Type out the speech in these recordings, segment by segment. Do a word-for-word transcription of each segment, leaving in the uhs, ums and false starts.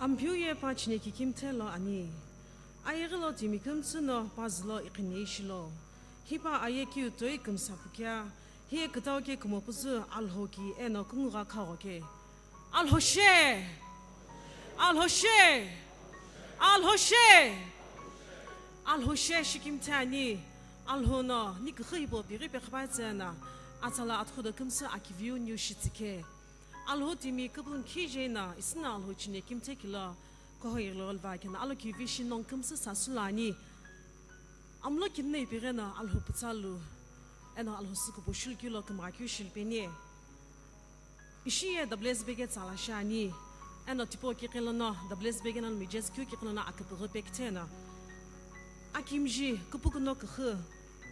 Ampeu ye pa chine kikimthe lo ani. Ayeghi lo timi kümtsü no pa zü lo iqhini ishi lo. Hi pa aye kiu toi kümsa pukea, hi ye kütau ke kümopuzü Alhou ki eno kungugha khagho ke. Alhou she! Alhou she! Alhou she! Alhou she shikimthe ani. Alhou no ni küxü hipau pighi peqhipa tsüna, atsala atughudo kümtsü akiviu niu shitsükhe. Alhou timi küpülünkhi jena, isüna Alhou chine kimthe kilo, kuhou ighilogholo va kena, alokivi shi nongu kümtsü sasü lo ani. Amlo kinna ipighena Alhou pütsalu, eno Alhou sü kupushulu kilo kümgha keu shilpeni. Ishi ye W S B ke tsala shi ani, eno tipau kiqi lono W S B ke nalo mije tsü keu kiqi lono aküpüghü pekithena. Akimji küpükuno küxü,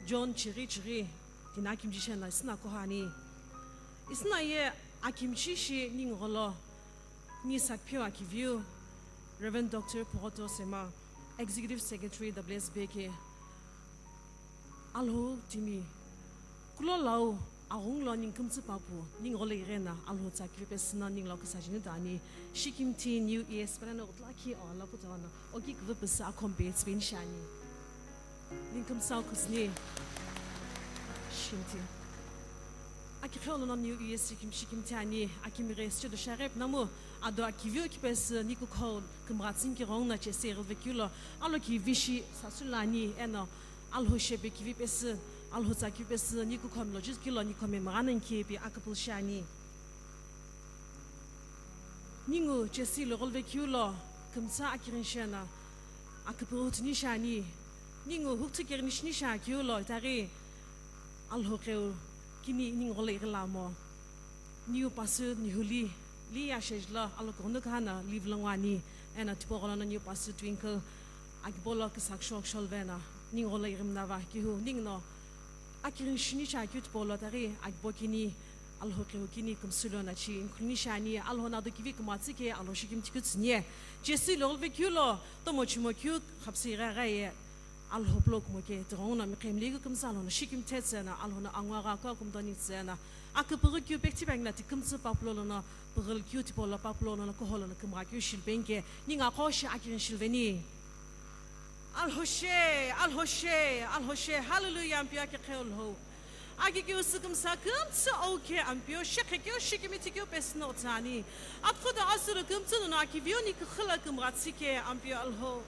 John chighi chighi, tini akimji shena isüna kuhani. Isüna ye akimji shi ningu gholo, ni sakpheu akiviu, Reverend Doctor Phogoto Sema, Executive Secretary W S B ke. Alhou timi, kulo lau, aghungu lo ningu kümtsü papu, ningu gholo ighena, Alhou tsa kivi pesü no ningu lau küsa jeni do ani, shikimthi niu E S pala no utla ki o ala puto no, oki küvü pesü akhompe tsüpeni shi ani. Ningu kümtsü akhusni, shikimthi. Aki kheo lono niu E S shikim, shikimthi ani, akimi ghi sche do shaghe pinamu, ado akiviu kipesü, ni kukhou kümgha tsüni ki ghongu na chese ighilve keu lo, alokivi shi sasü lo ani, eno, Alhou shepe kivi pesü, Alhou tsa kivi pesü, ni kukhou mlo jizü kilo, ni khome maghanani ki ipi aküpülü shi ani. Ningu chesi lo gholo vekeu lo, kümtsü akighini shena, aküpüghü tuni shi ani. Ningu hukuthu kighini shini shi akeu lo, itaghi Alhou keu kini ningu gholo ighilamo. Niu pasü nihuli, li ya shejilo, alokughunu kahana, leave lo ngo ani, ena tipau gholo no niu pasü Twinkle, akibo lo küsa kishou kishou vena, ningu gholo ighimna va, kihu, ningu no, akighini shini shi akeu tipau lo, itaghi akibo kini, Alhou keu kini kümsü lo na chi, inkhuluni shi ani, Alhou no ado kivi kümtsü ke, Alhou shikimthi keu tsüni ye. Chesi lo gholo vekeu lo, tomo chimo keu, khapsi gha gha ye, Alhou pulo kumo ke, tighenguno miqhemli keu kümtsü Alhou no shikimthe tsüna, Alhou no angwa gha keu kumtoni tsüna, aküpüghü keu pekthi pangina ti kümtsü papu lo lono, püghülu keu tipau lo papu lo lono, kuhou lono kümgha keu shilpeni ke, ningu aqo shi akighini shilveni. Alhou she, Alhou she, Alhou she, hallelujah, Ampeu aki kheo Alhou. Aki keu sü kümsa kümtsü oke Ampeu, shekhe keu shikimithi keu pesü no tsüni. Atughudo asülu kümtsü nono akiviu ni küxü lo kümgha tsüni ke Ampeu Alhou.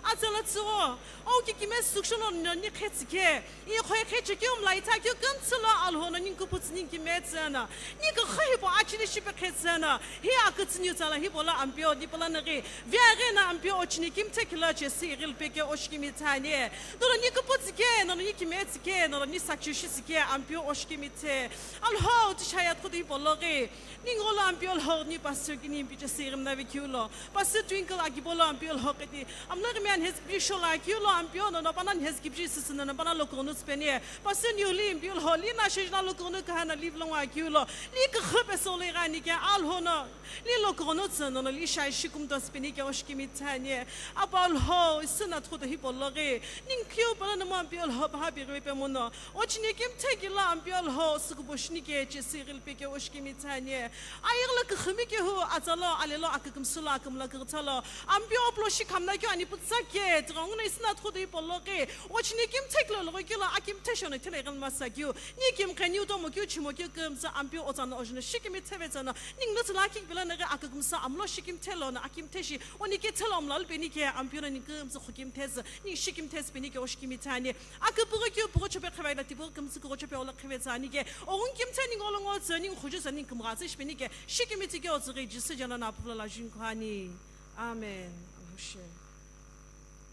Atsala tsügho, oki kime süksholo no ni khe tsüni ke, ikhoi khe chekeu mla itha keu kümtsü lo Alhou no ningu kuputsü ningu kime tsüna, ni küxü hipau achili shipe khe tsüna, hi akütsü niu tsala hipau lo Ampeu, ni pala naghi, via ghi na Ampeu ochini kimthe kilo chesi ighilpe ke oshikimthi ani. Nono ni kuputsü ke, nono ni kime tsüni ke, nono ni sakchi shitsüni ke, Ampeu oshikimthi. Alhou, tichaya atughudo hipau lo ghi, ningu gholo Ampeu Alhou ni pastor kini impi chesi ighimna vekeu lo. Pastor Twinkle akibo lo Ampeu Alhou kiti. Amlo ghimi anhezi kibri shola keu lo Ampeu nono pana anhezi kibri sisi nono pana lokughunu tsüpeni. Pastor nihuli Ampeu Alhou li na shejina lokughunu kahana leave lo ngo akeu lo. Li küxü pesü lo ighani ke Alhou no. Li lokughunu tsü nono li shai shikumto tsüpeni ke oshikimthi ani. Apa Alhou, isüna atughudo hipau lo ghi. Ningu keu pala nomu Ampeu Alhou paha pighive pe mono. Ochini kimthe kilo Ampeu Alhou sü kubo shini ke chesi ighilpe ke oshikimthi ani. Ayeghi lo küxümi kehu atsalo, alelo akükümsü lo akümla küghütsa lo. Ampeu opulo shi khamna keu ani pütsa ke, tighenguno isüna atughudo hipau lo ghi. Ochini kimthe kilo loghi keu lo akimthe shono thile ighini masa keu. Ni kimqhe niu tomo keu chimo keu kümtsü Ampeu otsa no ojino shikimthi ve tsüno. Ningu no tsüla kikpila naghi akükümsü amlo shikimthi lono akimthi shi. Oni ke thelo mla lupeni ke Ampeu no ningu kümtsü khokimthi tsü. Ningu shikimthi tsüpeni ke oshikimthi ani. Aküpüghü keu püghü chope qhivaila tipau kümtsü kugho chope ola qhive tsüni ke. Oghungu kimthe ningu olo ngo tsü ningu khuju tsü ningu kümgha tsü shipeni ke. Shikimthi ke otsüghi Jisü jana na pupula la jun kuhani. Amen. Alhou she.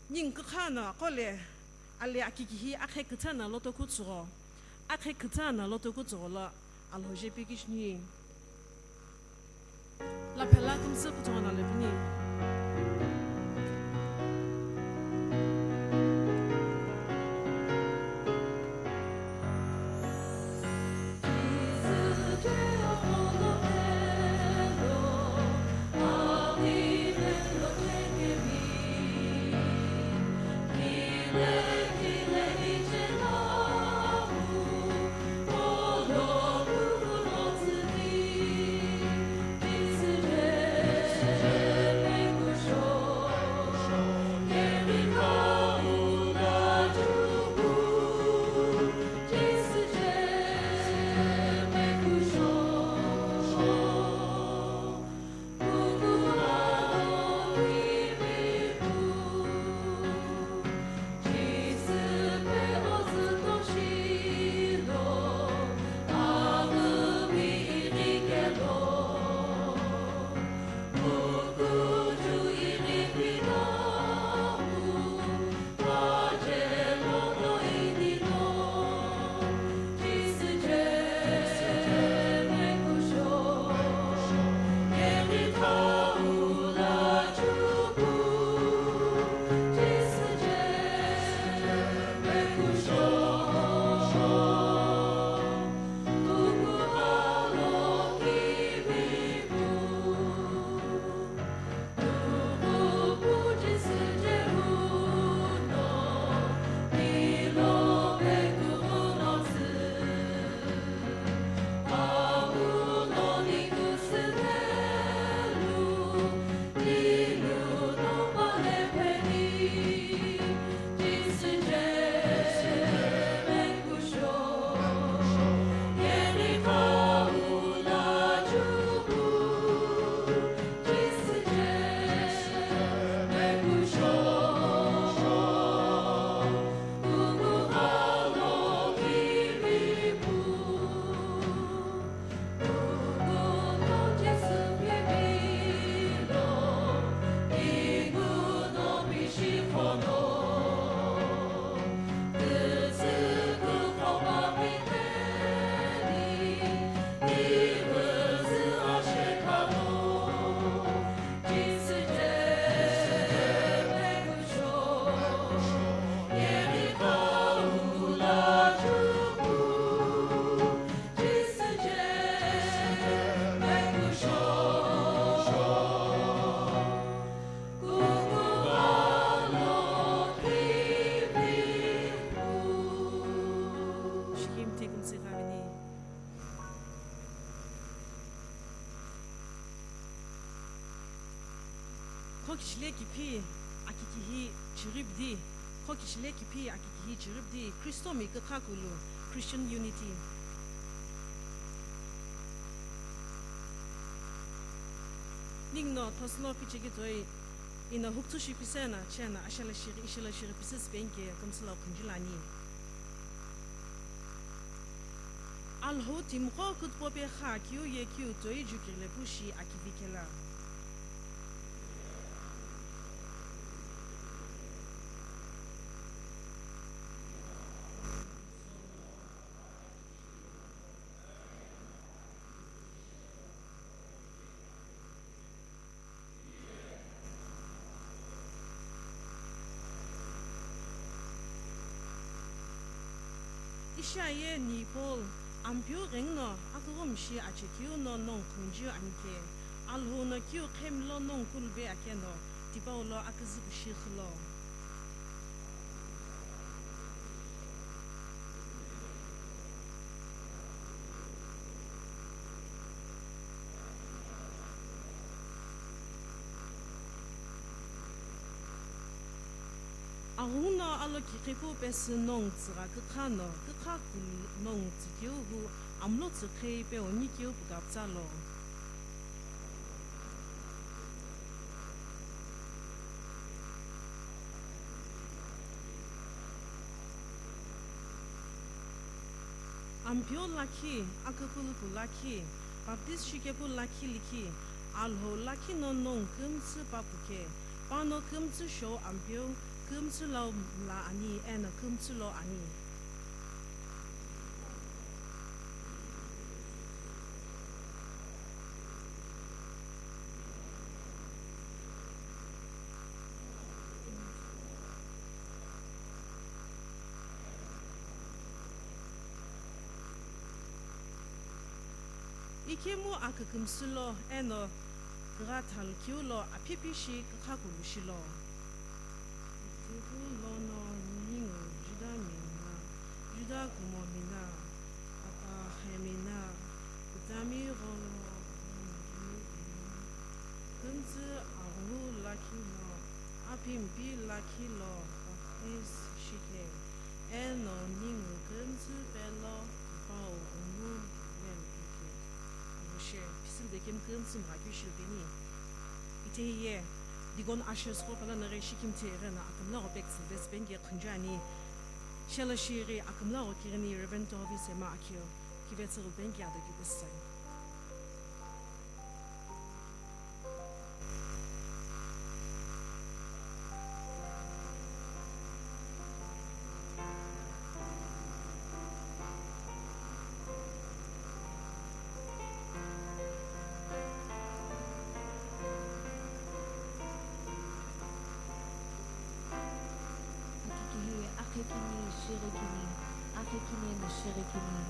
Ningu kükha no aqo le, ale akikihi akhe kütha na loto kutsugho. Akhe kütha na loto kutsugho lo Alhou je pikishni. La phela kümtsü kutsugho na le pini. Khokishile kiphi akikihi chiribdi, khokishile kiphi akikihi chiribdi, Khristomi kükhakulu, Christian unity. Ninguno thosülo pichekitoi, ino hukuthu shipisena chena ashalashighi, ishalashighi pisü sipeni ke kümsülo khunjulani. Alhou timiqo kütüpope kha kiu ye kiu toi jukirle pu shi akivi kela. Ishiaye ni Paul, Ampeu ghenguno aküghümishi achekeu no nongu khunjiu anike, Alhou no kiu qhemilo nongu kulube akeno, tipau lo aküzü kushi xülo. Aghungu no alokiqhipu pesü nongu tsügha kükha no, kükha kulu nongu tsükeu hu amlo tsükhei pe onikeu pukapütsa lo. Ampeu lakhi, akükülüku lakhi, baptiz shikepu lakhi likhi, Alhou lakhi no nongu kümtsü papuke, pano kümtsü shou Ampeu, kümtsü lo mla ani, eno kümtsü lo ani. Ikemu akükümsü lo eno kügha thalukeu lo aphipi shi kükhakulu shilo. Tighu lono ningu Juda mina, Juda kumo mina, apa khe mina, kutami gholo, kümtsü aghungu lakhi lo, apimpi lakhi lo, baptiz shikhe, eno ningu kümtsü pelo, pau ghungu lelpikhe. Amushe, pisülu de kemu kümtsü mghakeu shilupeni. Itehiye, Deacon Ushers qo kala naghi shikimthi ighena akümla gho pek tsübe sipeni ke khunju ani. Shela shiri akümla gho kighini Reverend Tohovi Sema akhiu. Kivetsü ghulpeni ke ado kipesisani. Akikihi, akhekini, shighikini, akhekini, shighikini.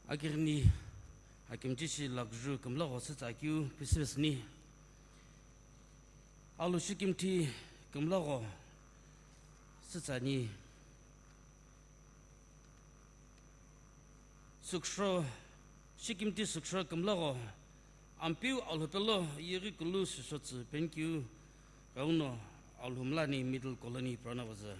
Akirini akimchi shi lakju kümlagho sütsa keu pisüvesüni. Alu shikimthi kümlagho sütsani. Sükhro, shikimthi sükhro kümlagho Ampeu Alhupelo yeghi kulu süshotsü penikeu ghenguno Alhumlani Middle Colony Pranavazü.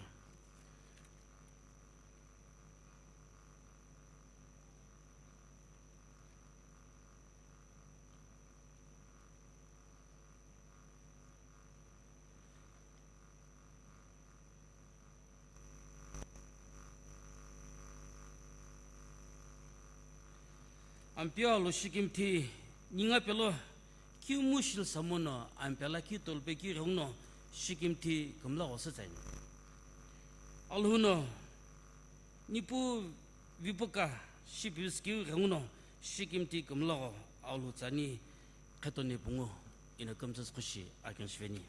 Ampeu Alu shikimthi ningu pelo kiumu shil samono ampela ki tolpe ki ghenguno shikimthi kümlagho sütsani. Alhuno nipu vipuka shipivsü keu ghenguno shikimthi kümlagho Alhu tsani khetoni pungu ino kümtsü khushi akin shiveni.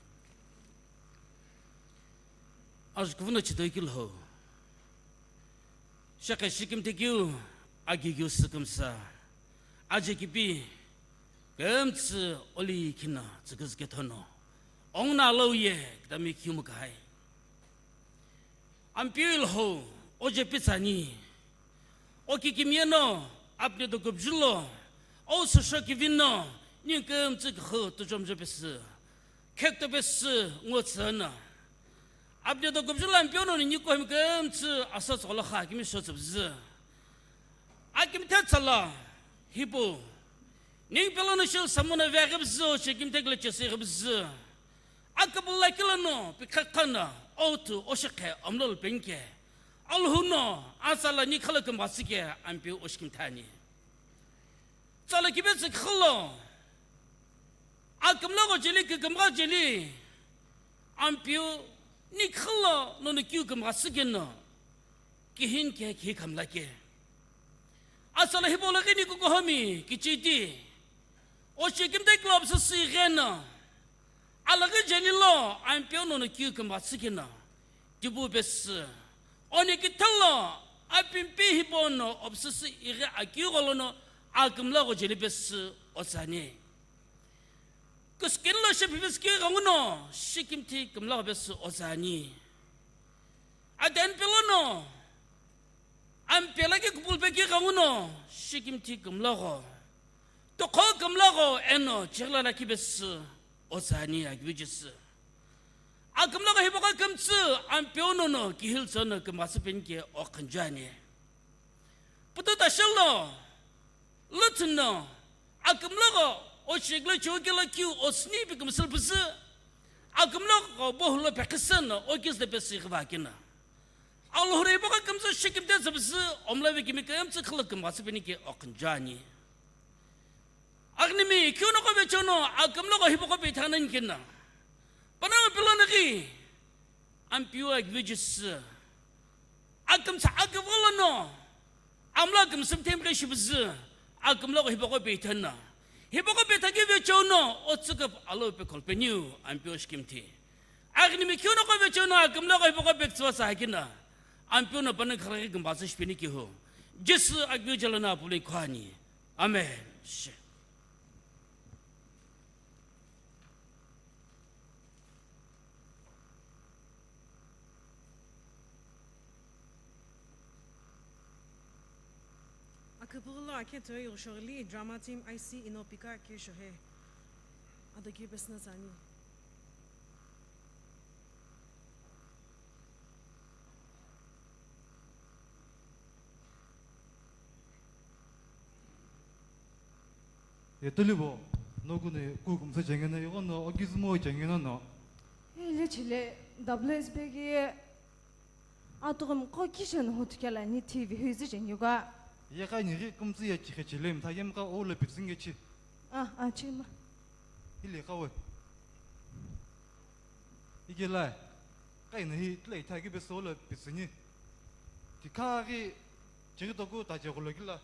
Ajukuvüno chitoi keu lho. Shekhe shikimthi keu, agighiu sükümsa. Aje kipi, kümtsü oli khina tsüküzü kethono. Ongna lo ye, kdami kiumu kahai. Ampeu Alhou, oje pitsani. Okikimiye no, apni do gubjulo, o süsho kivino, ni kümtsü kho tujomjo pesü. Khekto pesü ngo tsüna. Apni do gubjulo Ampeu no ni kohmi kümtsü asa tsokolo kha kimi shotsübzü. Akimthe tsala, hipu. Ning pelo no shil samono veghi bzü, shikimthi kile cheseghi bzü. Akabula kila no, pikha khana, otu, oshekhe, omlol penke. Alhuno, atsala ni khala kümbatsike, Ampeu oshikimthani. Tsala kibetsü khilo, akümlagho jeli, kükümgha jeli, Ampeu ni khilo, nono kiu kümgha sükeno, kihin ke, ki khamla ke. Atsala hipau laghi ni kukuhami kichiti. Oshikimthi club sü sigheno. Alaghi jeli lo Ampeu nono kiu kümgha sükeno. Tipu pesü. Oni kithalo apimpi hipau no opsüsü ighi akiu gholono akümlagho jeli pesü otsani. Kuskin lo shipivsü keu ghenguno shikimthi kümlagho pesü otsani. Aden pelono Ampela ki kupulpe ki ghenguno, shikimthi kümlagho. Tokho kümlagho eno chighlala kibesü, otsani akivijisü. Akümlagho hipaqo kümtsü, Ampeu nono kihiltsü no kümghatsü penike okhünjuani. Pututa shelo, lüthüno, akümlagho, o chigla chokela kiu, o snipi kümsülpüsü, akümlagho bohulo pekhiseno, o kisde pesü ghivakina. Alhurei boka kümtsü shikimthi tsüpüsü, omlavi kimi kümtsü khalo kümghatsü penike okhünjuani. Aghinimi, kiu noko vechono, akümlagho hipaqo peithana nkina. Panongu pilonaghi, Ampeu akivijisü. Akümtsü akivolono, amla kümsüm themghe shipüsü, akümlagho hipaqo peithana. Hipaqo peithaki vechono, otsüküp alo pekholpeniu, Ampeu shikimthi. Aghinimi kiu noko vechono akümlagho hipaqo pektsüva sa hakina. Ampeu no panongu khalaghi kümghatsü shipeni kihu. Jisü akiu jalo no apuloi khuani. Amen. Shi. Aküpüghülo akhe toi yughushoghi drama team I C Inopika Kirshohe. Ado keu pesüna tsüani. Ye tulubo, nogu no ku kümtsü chengeno, ighono okizümo chengeno no. Ele chile, W S B ki ye, atughumiqo kisheno hutukela ni T V huizi chengegha. Ye kha nighi kümtsü ye chikhe chile, mtha ye mkha o le pitsü nge chi. Ah, ah, chima. Ile kha we. Ikela, kaina hi tlai thaki besu lo pitsüni. Tikhaghi chighi toku tache ghulokila,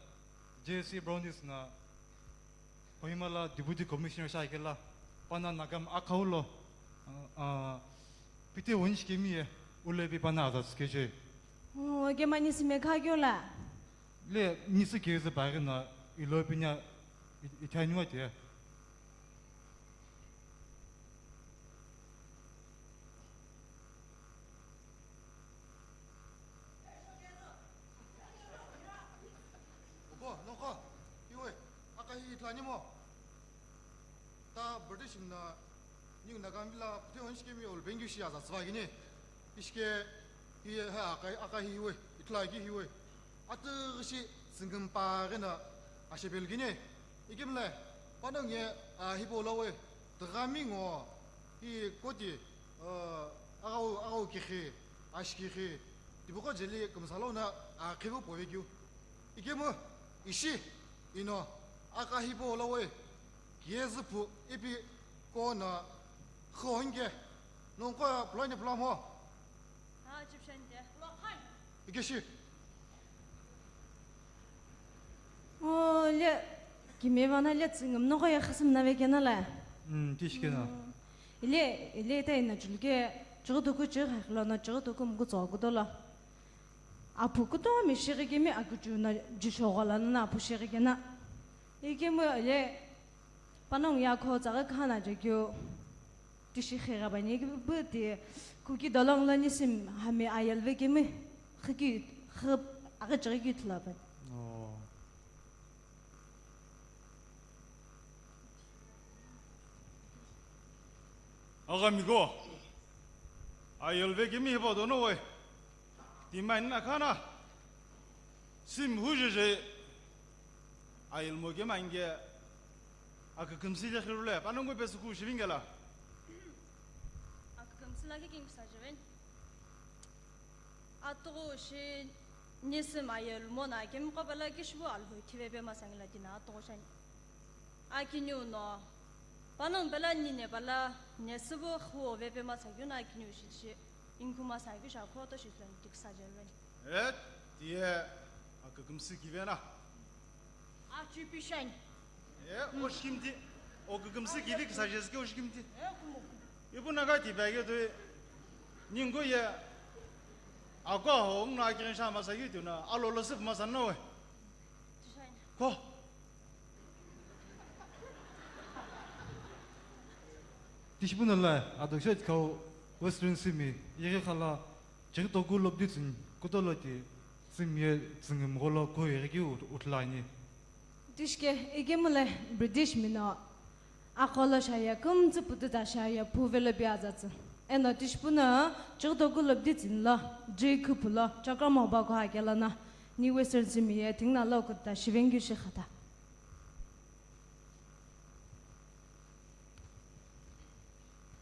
J C Brownies na Kohima la Deputy Commissioner shakela, pana Nagami akhau lo, ah, ah, pite wunishikemi ye, ulepi pana aza tsükeche. Oh, kemani sime kha kyo la. Le, nisü kizü paghi no ilo pinya i-, ithaniwa te. Oko, noko, iwe, aka hi ithani mo? Ta British na, ningu Nagambi la pute on shikemi ol bengyu shi aza tswa gini. Ishike, hi, ha, aka, aka hi hiwe, itla gi hiwe. Atughi shi tsingimpa gina ashebel gini. Ikimle, panonge, a, hibo lawe, tagami ngo, hi koti, a, agau, agau kikhi, ashkikhi, tibuko jeli kumsalo na, a, khibu poegyu. Ikemu, ishi, ino, aka hibo lawe, Kiyezü pu ipi kona khonge nongqo pulani pulamo. Ah, Egyptian de. Ikeshi. Oh, le, kime vana le tsingim nongqo ya khasim na vekena la. Hmm, tishkena. Hmm. Ile, ile ta ina julge, chigdoku chig haklo na chigdoku mgu tsogu dola. Apu kutomi shighi kemi akuchuna jishogholo na apu shighi kena. Ikemu ile panongu ye akho tsaghi khana jekeu tishi khigha bani ikipu ti kuki dolong lo nisim hami ayelve kemi khiki khip aghi chighi ki thula bani. Oh. Aghamiko, ayelve kemi hipo dono we. Timain na khana. Sim hujeje. Ayelmo kemi ange. Akakümsi de khirule. Panongu pesuku shivingela. Akakümsi la ke king sa jeven. Atughu shi nisim ayelmo na kemi qo bala kishbu alhoi thive pe masangila tina atughu shani. Akiniu no, panongu bala nine bala nesibu khuo ve pe masakeu no akiniu shi shi, inkuma sakeu shi akhoto shi tlani tiksa jelveni. E, tiye, akakümsi kivena. Achi pishani. E, oshikimti. O kükümsü kivi küsa jesi ke oshikimti. E, kumo. Ipu naga ti bage tu. Ningu ye. Akwa ho ngna kirin sha masa yu tu na. Alo lo sip masa na we. Tishani. Ko. Tishbuna la, adokse kau Western simi, yege khala, chighi toku lobdi tsün, kutolo ti, tsümye tsüngümgho lo ko yege ki ut-, utlani. Tishke, ikemu le British mi no, aqo lo shaya, kümtsü pututa shaya, pu velo pi azatsü. Eno tishbuna, chighi toku lobdi tsün lo, jui khupu lo, chakra mo ba ko hakela na, ni Western simi ye, tingna lo kuta, shivengyu shikhata.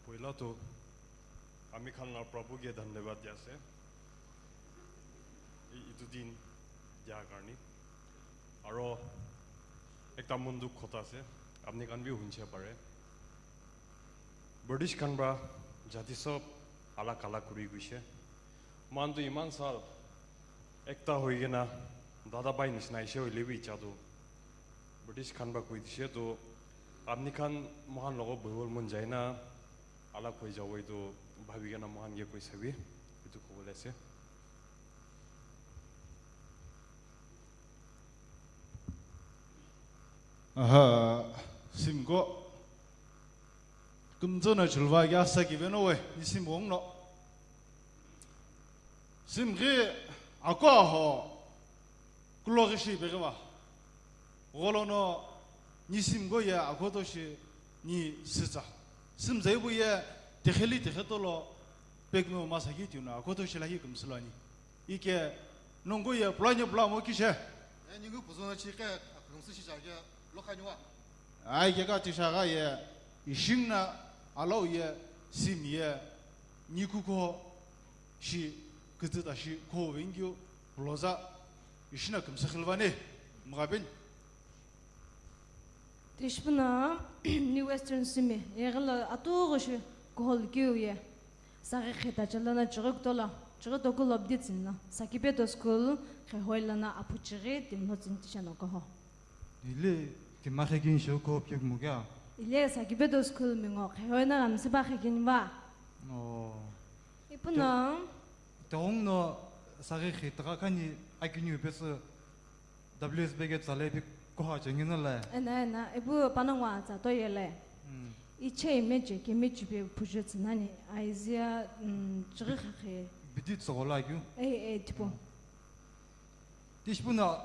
Poila tu, ami khan la Prabhu ke dhanyabad dia ase. I-, itu din dia karni. Aro ekta mon dukh khota ase. Apni khan bi hunche pare. British khan pra jati sob alag alag kuri guishe. Moikhan tu iman sal ekta hoi kena dada bhai nishina ishe hoile bi icha tu British khan pra koi dishe tu apni khan moikhan logo bohibole mon jai na alag hoi jabo etu bhabi kena moikhan ke koi sabi etu kobole ase. Aha, simko. Kumtso no chulva kya sa kiveno we, nisim wong no. Sim ghi akwa ho, kulo ghi shi peghiva. Gholo no, nisim go ye akhoto shi ni sitsa. Sim zaibu ye, tekheli tekhetolo, pegno masa ki tiuna, akhoto shi lahi kumsilani. Ike nongu ye pulani pula mo kishe. E ningu puzono chi ke akhulumsi shi jage lo khaniwa. Ai ke ka tisha ga ye ishing na alau ye sim ye niku ko shi kütü ta shi ko vengyu puloza ishina kümsa khilvani mgabin. Tishpuna, New Western Simi, yeghi lo atughushi kuhol kiu ye. Saghi khita chalana chighi kutola, chighi toku lobdi tsinna, Sakipeto School, khehoi lana aphu chighi timlo tsinti shano koho. Ile, tima khe kin shou ko pye kumuga? Ile, Sakipeto School mingo, khehoi na ramsiba khe kin va. Oh. Ipuna. Te-, teong no saghi khita kani akiniu pesu W S B ke tsale pi kuha chengina le. Ena, ena, ipu panongu atsa to yele. Mm. Iche imeche ke meche pe pujo tsinani, Isaiah, mm, chighi khakhe. Bidi tsogola kyu? Eh, eh, tipo. Mm. Tishipuna,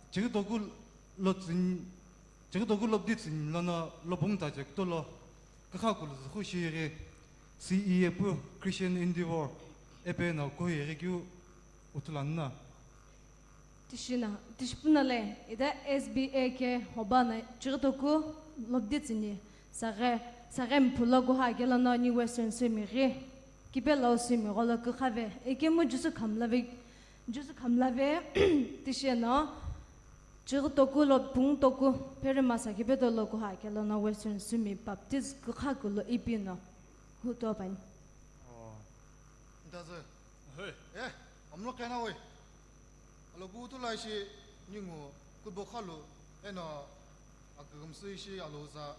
chighi toku lo tsin, chighi toku lo bidi tsin lono lo bung ta chek to lo. Kakha kulu zukhu shiri, C E A pu Christian Endeavor, epe no ko yeri kyu utulanna. Tishina, tishipuna le, ida S B A ke hoba na chighi toku lobdi tsini, saghe, saghe mphulo kuha kelo no ni Western sumi ghi, kipe lo sumi golo kukhave, eke mu jusu khamlave, jusu khamlave, tishino, chighi toku lo pung toku, peri masa kipe to lo kuha kelo no Western sumi Baptist kukha kulo ipi no, huto pani. Oh. Ntaze. Hey. Eh, amlo kena we. Alo kutu la ishi ningu kubo khalu eno akugumsu ishi alo za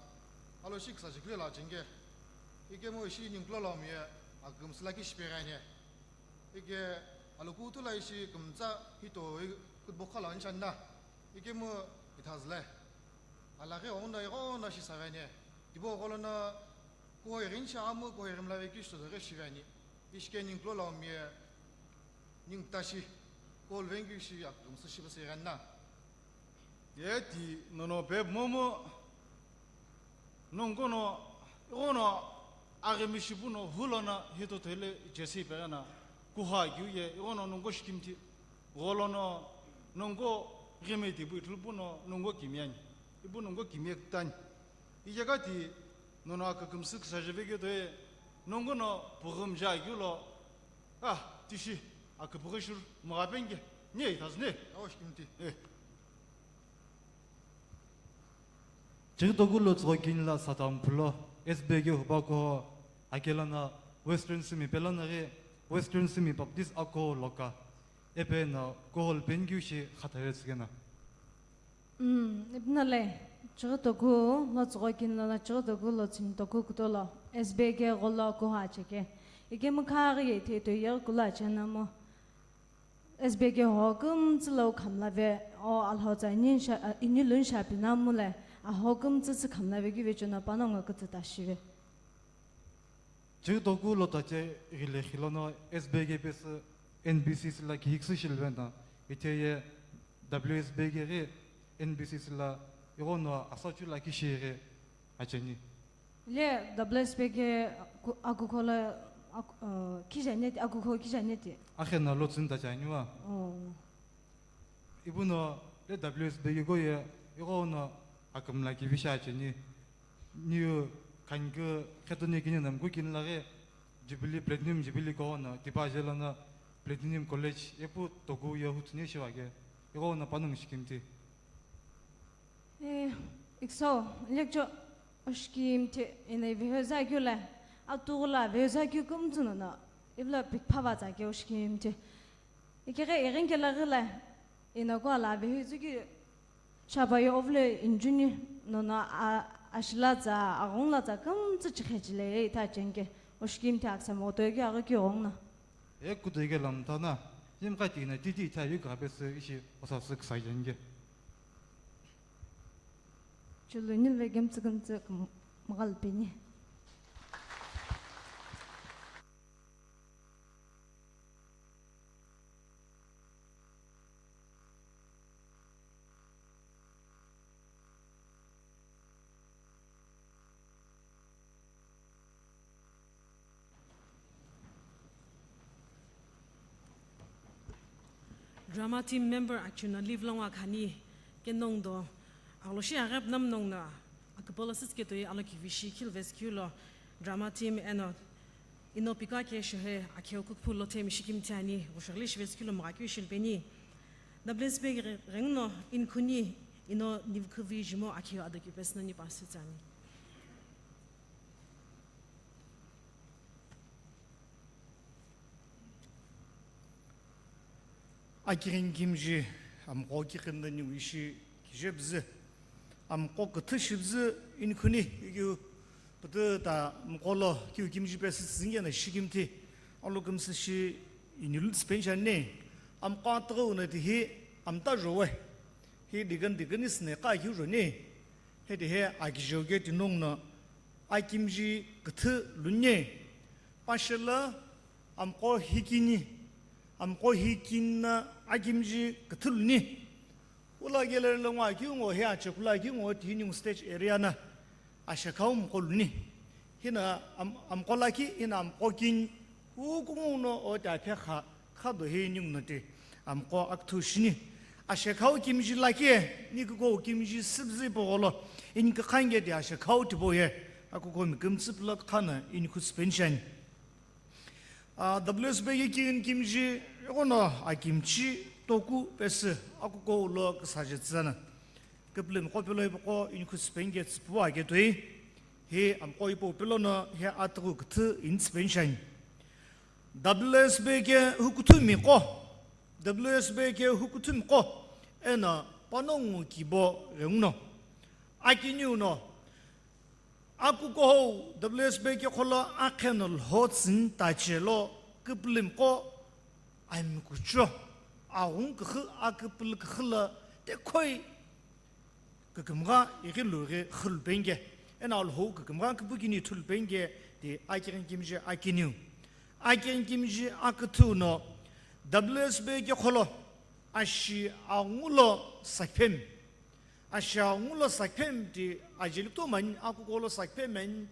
alo shik sa jikle la jinge. Ike mo ishi ninglo la miye akugumsu la ki shipegane. Ike alo kutu la ishi kumtsa hito kubo khala anshanna. Ike mo ithazle. Ala ghi onda igo na shi savane. Tibo golo na kuho irin sha amu kuho irin la veki shito ghi shivani. Ishke ninglo la miye. Ning tashi, kol vengi shi akugumsu shi basi ganna. Ye ti nono pe momo, nongo no, igo no, agemi shipu no, hulo na, hito tele, jesi pe na, kuha giu ye, igo no, nongo shikimti, golo no, nongo gemi ti bu itulu pu no, nongo kimiani, ipu nongo kimie tani. Ijeka ti, nono akugumsu kisa jeveke to ye, nongo no, pugum ja giu lo, Ah, tishi, akupughi shuru, mughapenke, nye, ithazne. Awo shikimti. Eh. Chighi toku lo tsugho kini la sata mphulo, S B A ke hupa kuho, akelo na Western sumi pelo na ghi, Western sumi Baptist ako loka, epe na kuho lpen kyu shi khatave tsukena. Mm, ipuna le, chighi toku lo tsugho kini lo na chighi toku lo tsini toku kuto lo, S B A ke golo kuha cheke. Ike mukha ghi ye the to ye kula chena mo. S B A ke ho kumtsu lo khamlave, o alho tsa inin sha, a, inilun sha pina mu le, a ho kumtsu tsu khamlave ki ve chona panongu kutsu ta shive. Chighi toku lo tache ghile khilono S B A ke pesü N B C C la kihikisü shiluvena, ithe ye W S B A ke ghi N B C C la ighono asachu la kishi ghi acheni. Le W S B A ke aku-, akukho la aku-, uh, kijane ti, akukho kijane ti. Akhena lo tsüni tache aniwa. Oh. Ipuno le W S B A ke ko ye, ighono akümla kivi shi acheni. Niu khanikeu khetoni kini namkhu kini laghi Jubilee, Platinum Jubilee ko no tipa je lono Platinum College epu toku ye huthuni shiva ke, ighono panongu shikimti. Eh, ikso, lecture oshikimti, ina viheza kyu le, atugula viheza kyu kumtsuno no, ivla pikphava tsa ke oshikimti. Ikeghe ighini kela ghila, ina kuala vehu izuki, shabayo ovule injuni, nono a-, ashilatsa, aghunglatsa, kumtsu chikhechile, ita chenke, oshikimti aksa moto yoki aghi ki ghongna. E kutoike lamtana, yimkha tina titi ita yu ghabese ishi osasü ksa chenke. Chulu nilve gemtsu kumtsu kum-, mghalpeni. Drama team member achu no leave longwa khani, kenong do, agholo shi aghep nam nong na, aküpolo sütsuke toi alo kivi shi khil veskeu lo, drama team eno, ino pika ke shohe, akheo kukphu lo themi shikimthi ani, ghushagli shi veskeu lo mgha keu shilpeni. W S B A ghe-, ghengno, inkhuni, ino nivkhuvi jimo akheo ado keu pesü nani pasü tsani. Akighini kimiji amqo kiqi nani wishi kije püzü, amqo küthü shi püzü inkhuni kikeu pütü ta mqo lo kiu kimiji pesü tsüzüni kena shikimthi, alo kümsü shi inilü tsüpeni shani, amqo atüghü uno tihi amta jowe. Hi deacon, deaconess ne qa keu joni, hedi he akijeu ke tinong no akimji küthü luni, pashe la amqo hikini, amqo hikini na akimji küthü luni. Ula geler lo ngwa keu ngo he ache kula keu ngo tini stage area na ashekhau mqo luni. Hina am-, amqo lakhi, hina amqo kini, hukungu no o ta phe kha, kha do he ningu no te amqo akthu shini. Ashekhau kimji lakhi, ni kuko kimji sibzi pogolo, in kakhange de ashekhau tibo ye, akuko mi kümtsü pla khana in khu suspension. Ah, W S B ke kin kimji, yono akimchi toku pesi akuko ulo kasaje tsana. Kiplim kopelo ipoko in khu suspension ke tsipua ke toi. He amqo ipo pelo no he atru kthu in suspension. W S B ke hukuthu miko. W S B ke hukuthu miko. Ena panongu kibo reuno. Akiniu no. Akuko ho W S B ke kholo akheno lho tsin tache lo kiplim ko ami kucho. Aung kikhi akipil kikhi la te khoi. Kükümgha ighi lu ghi khulpenge, ena alhou kükümgha küpükini thulpenge, ti akirin kimji akiniu. Akirin kimji aküthü no W S B ke kholo ashi angulo sakphem. Ashi angulo sakphem ti ajeli kutomo ani, akukolo sakphem ani,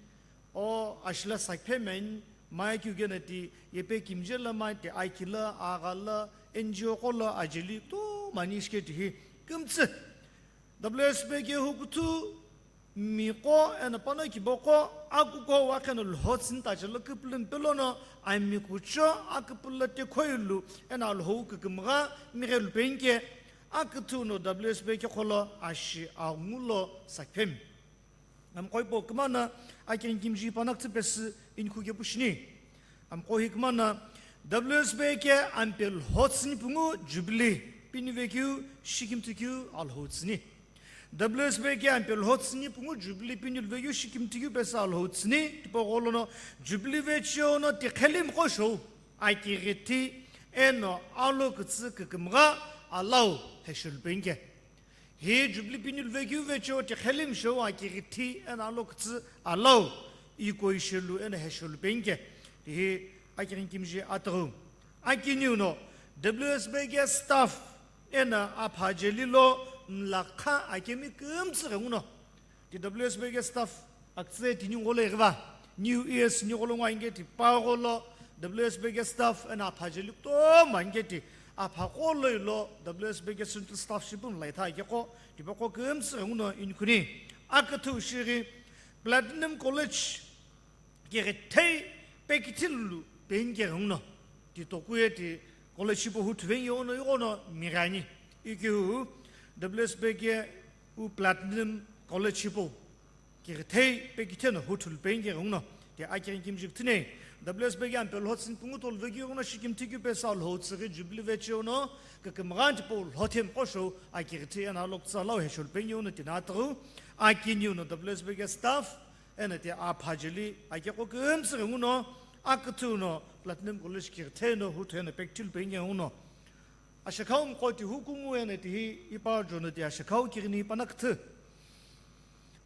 o ashila sakphem ani, mai keu gena ti yepe kimje la mai ti akila, aghala, N G O kolo ajeli kutomo ani shike ti hi kümtsü. W S B ke hukuthu miko ena pano kiboko akuko wakheno lho tsin tache lo kiplim pelo no ami kucho akipil la te khoilu ena alhou kükümgha mighe lupenge aküthü no W S B ke kholo ashi angulo sakphem. Amqo ipo kümana akirin kimji panaktsü pesi in khu kepu shini. Amqo hi kümana W S B ke ampe lho tsini pungu Jubilee pini vekeu shikimthi keu alhou tsini. W S B ke ampe lho tsini pungu Jubilee pini vekeu shikimthi keu pesi alhou tsini. Tipaqo lono Jubilee vecheo no tikhelim qo shou akighithi eno alo kütsü kükümgha alau heshulpenge. Hi Jubilee pini vekeu vecheo tikhelim shou akighithi ena alo kütsü alau iko ishelu ena heshelu penge. Hi akirin kimji ataghu. Akiniu no W S B ke staff ena apha jeli lo mlakha akemi kümtsü ghenguno. Ti W S B ke staff akitse tini ngolo ighiva, New Year's ni ngolo ngwa inge ti pa ngolo W S B ke staff ena apha jeli kutomo inge ti apha kolo ilo W S B ke central staff shipum laitha ike ko, tipaqo kümtsü ghenguno in khuni. Aküthü shighi Platinum College kighithi pekithilulu penge ghenguno. Ti tokuye ti college hipau hu thuveni yono yono mighani. Ikeu W S B ke u Platinum College hipau kighithi pekitheno hu thulupeni ghenguno. Ti akirin kimji kthine W S B ke ampe lho tsin pungu tolu vekeu ghenguno shikimthi keu pesi alhou tsüghi Jubilee vecheo no kükümgha tipau lho them qo shou akighithi ena alo kütsü alau heshulupeni yono tina ataghu akiniu no W S B ke staff ena ti apha jeli akeqo kümtsü ghenguno aküthü no Platinum College kighithi no hu theno pekithilupeni ghenguno. Ashekhau mqo ti hukungu ena ti hi ipa jono ti ashekhau kighini ipa naküthü.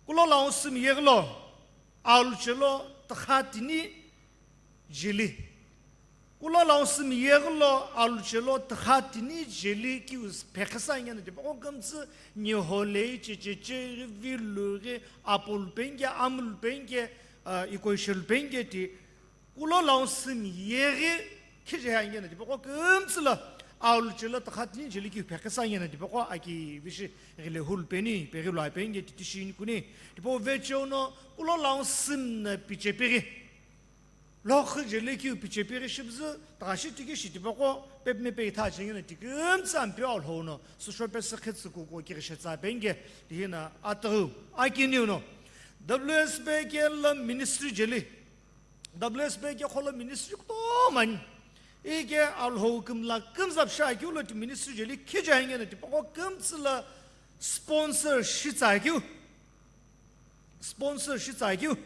Kulo lausü miyeghilo aluchelo tükha tini jeli. Kulo lausü miyeghilo aluchelo tükha tini jeli kiu phekhisü angena tipaqo kümtsü niholei checheche ghi vilughi apulupenge amulupenge, ah, ikoishelupenge ti kulo lausü miyeghi khije angena tipaqo kümtsü la aluchelo tükha tini jeli kiu phekhisü angena tipaqo aki vishi ghile hulupeni peghi luapenge ti tishi inikuni tipaqo vecheo no kulo lausü na pichepeghi. Lokhi jeli kiu pichepeghi shibzü tüghashi tiki shi tipaqo pepme pe itha chengena tikümtsü ampeu alhou no süsho pesü khetsü kuko kighi shetsa penge tihina ataghu akiniu no W S B ke la ministry jeli. W S B ke kholo ministry kutomo ani. Ike alhou kümla kümzap shi akeu lo ti ministry jeli khije angena tipaqo kümtsü la sponsor shitsa akeu. Sponsor shitsa akeu.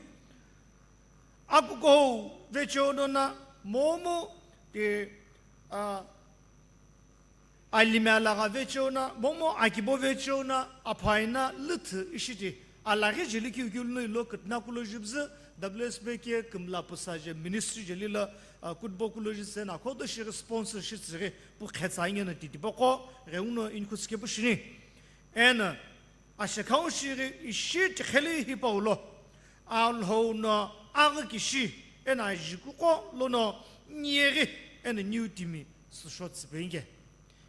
Akuko vecheo no na momu ti, ah, Alimi alagha vecheo na, momu akibo vecheo na, aphaina lüthü ishiti, alaghi jeli kiu kiu lono ilo kütüna kulo jubzü, W S B K kümla pusa je ministry jeli lo, a, kutbo kulo jisena, khodo shiri sponsor shitsüri, pu khetsa inge na titipa qo, ghenguno inkhu tsüke pu shini. Eno, ashekhau shiri ishi tikheli hipau lo, Alhou no aghi kishi, eno ajikuqo lono niyeghi, eno niu timi, süsho tsüpenge.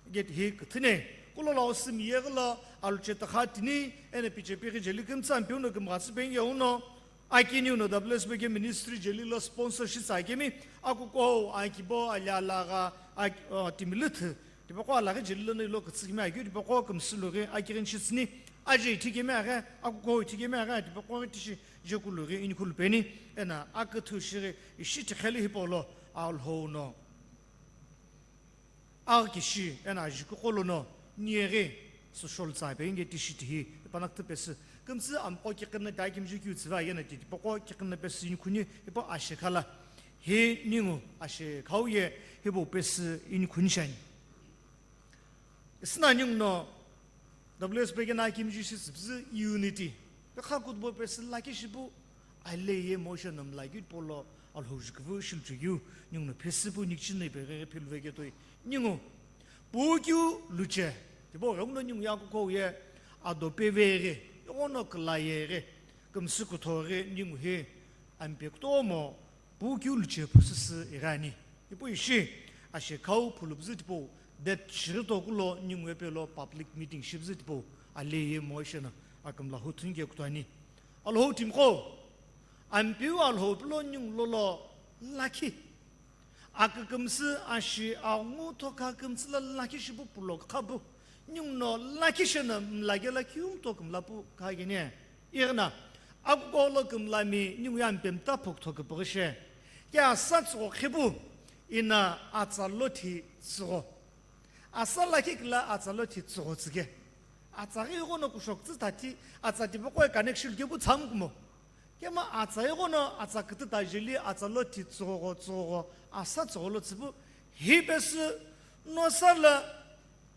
Gate hi küthüne, kulo lo simi yeghi lo, aluche takha tini, eno piche pighi jeli kümtsü Ampeu no kümgha tsüpenge uno, akiniu no W S B K ministry jeli lo sponsor shitsa kemi, akuko, akibo, ali alagha, ak-, o, timi lüthü, tipaqo alaghi jeli lono ilo kütsü kemi akeu, tipaqo kümsü lughi, akighi ni shitsüni, aje ithi kemi aghi, akuko ithi kemi aghi, tipaqo ghi tishi, je kulughi inkhu lupeni, eno aküthü shiri ishi tikheli hipau lo, Alhou no. Aghi kishi eno ajikuqo lono niyeghi süsho lütsa penge tishi tihi ipanaküthü pesü. Kümtsü amqo kiqinna ta kimji kiu tsüva yena titipa qo kiqinna pesü inkhu ni ipa ashekha la. Hi ningu ashekhau ye hipau pesü inkhu ni shani. Isüna ningu no W S B K na kimji shi tsüpüzü unity. Pe kha kutbo pesü lakhi shipu, ale ye motion no mlakeu tipau lo Alhou juküvü shiluchekeu, ningu no phesü pu nikchino ipeghi philuveke toi. Ningu, pukeu luche, tipau ghenguno ningu ye akuko ye, ado peveghi, ighono külayeghi, kümsü kuthoghi ningu hi, ampe kutomo, pukeu luche pusüsü ighi ani. Ipu ishi, ashekhau phulupüzü tipau, date shighi tokulo ningu epelo public meeting shipüzü tipau, ale ye motion no akümla hu thunike kutoani. Alhou timiqo, Ampeu Alhou pilo ningu lolo lakhi. Akükümsü ashi angu thoka kümtsü la lakhi shipu pulo khapu. Ningu no lakhi shena mlake la kiu mto kümla pu kha kene. Ighi na, akuko lo kümlami ningu ye ampe mta phokutho küpüghü she. Ke asa tsügho khipu, eno atsa lothi tsügho. Asa lakhi kila atsa lothi tsügho tsüke. Atsa ghi ighono kushoktsü tati, atsa tipaqo ye connection kepu tsam kumo. Kema atsa ighono atsa kütü ta jeli atsa lothi tsüghogho tsüghogho asa tsügho lo tsüpu hi pesü no sa la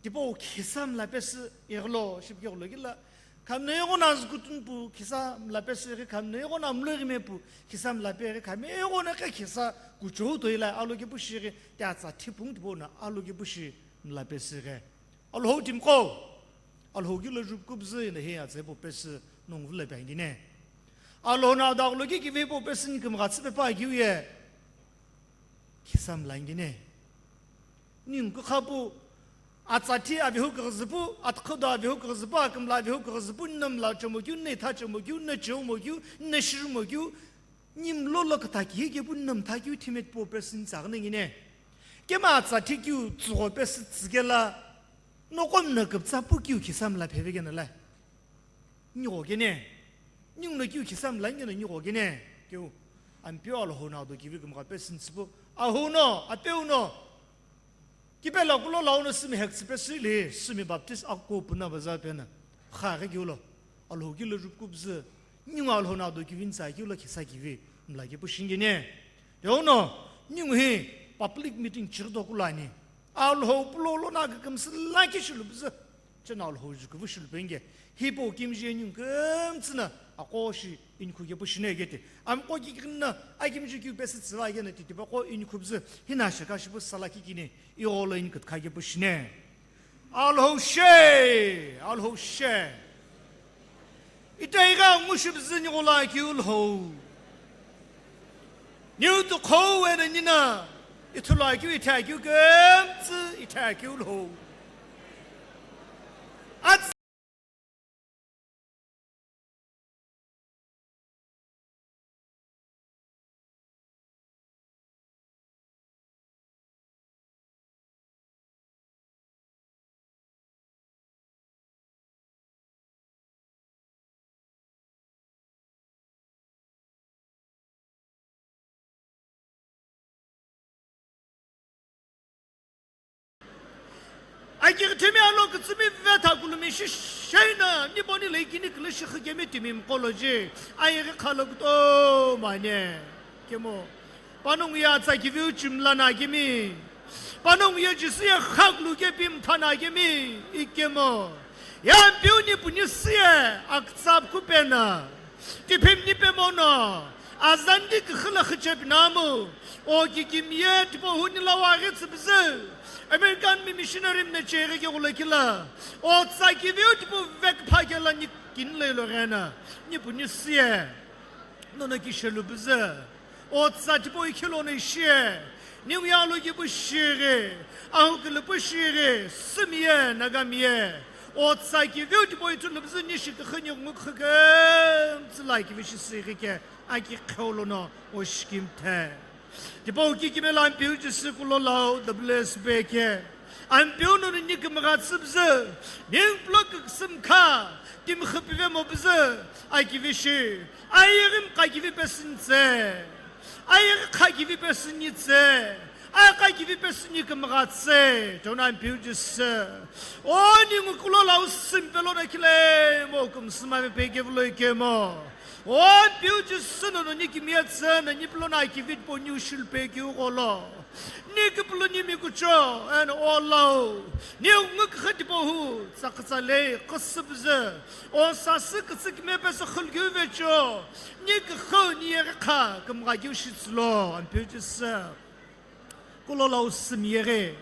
tipau khisa mla pesü ighilo shipke ghulo kila. Khamna ighono azükutun pu khisa mla pesü ighi, khamna ighono amlo ighime pu khisa mla pe ighi, khamna ighono khe khisa kuchou toila alokepu shi ighi, te atsa thipung tipau no alokepu shi mla pesü ighi. Alhou timiqo, Alhou kilo jupkubzü eno hi atsa hipau pesü nongu vilo pe angine. Alhou no adaghulo kikivi hipau pesü ni kümgha tsüpe pa kiu ye. Khisa mla angine. Ningu kukhapu, atsa thi avehu küghüzüpu, atkhodo avehu küghüzüpu, akümla avehu küghüzüpu, nino mla chomo kiu, nino itha chomo kiu, nino cheumo kiu, nino shirumo kiu, nimlo lo kütha kihi kepu nino mtha kiu thime tipau pesü ni tsaghi na ngine. Kema atsa thi kiu tsügho pesü tsüke la, noqo mino küpütsa pu kiu khisa mla pheve kena la. Nigho kene. Ningu no kiu khisa mla ngeno nigho kene. Keu. Ampeu Alhou no ado kivi kümgha pesü ni tsüpu. Ahou no, apeu no. Kipela kulo lau no sümi hektsü pesü li, sümi Baptist akuko puna baza pena. Kha ghi kiu lo. Alhou kilo jupkubzü. Ningu Alhou no ado kivi ni tsa kiu lo khisa kivi. Mla kepu shi ngene. Teo no, ningu hi public meeting chighi tokulo ani. Alhou pulo lono akükümsü lakhi shilupüzü. Chena Alhou juküvü shilupenge. Hipau kimije ningu kümtsü no aqo shi inikhu kepu shine kete. Amqo kiqinno akimiji kiu pesü tsüva kena titipa qo inikhupüzü. Hino ashekha shipu sala kikini igho lo inikütkha kepu shine. Alhou she, Alhou she. Itaghi angu shipüzü nigho lo akeu Alhou. Niu tuqhou eno nino, ithulu akeu, ithi akeu kümtsü ithi akeu Alhou. Ats- Akighi thimi alo kütsümi vetha kulumi shisheina, niponi leikini kile shikhi kemi timi mqolo je, ayeghi khalo kutomo ani. Kemo, panongu ye atsa kiviu chimla na kemi, Panongu ye Jisü ye khakulu kepi mthana kemi ikemo. Ye Ampeu Nipu Nisü ye aktsap kupena. Tiphem nipe mono. Azandi kkhila khichep namu. O kikimiye tipo huni lawa ghi tsibzü. American mi missionary mna cheghi ke gula kila. O tsaki veu tipo vek phakela ni kinle lo gena. Nipu Nisü ye. Nono kishelu bzü. O tsa tipau ikhilo no ishi. Ningu yalo kipu shiri. Ahu kilipu shiri. Simiye, Nagamiye. O tsa kiveu tipau ithu lubzü nishi kikhini ngu khike. Mtsila kivishi siri ke. Aki kholo no o shikim the. Tipau kikime la Ampeu Jisü kulo lau, the blessed be ke. Ampeu no ni kimgha tsübzü. Ning plok ksüm kha. Tim khipive mo bzü. Akivishi. Ayeghi mkha kivi pesinitse. Ayeghi kha kivi pesinitse. Akha kivi pesini kimghatse. Tona Ampeu Jisü. O ningu kulo lau simpelo na kile mo kumsuma ve peke vloi kemo. O Ampeu Jisü no ni kimiyatse na ni plo na kivi po ni ushul peke ugolo. Ni kipuluni mikucho, and o lau. Ni nguk khatipohu, tsakatsalei, qasibze. O sasi kitsik mepes khulgyu vecho. Ni kikhu, ni yekha, kumgagyu shitslo, Ampeu Jisü. Kulo lau sim yere.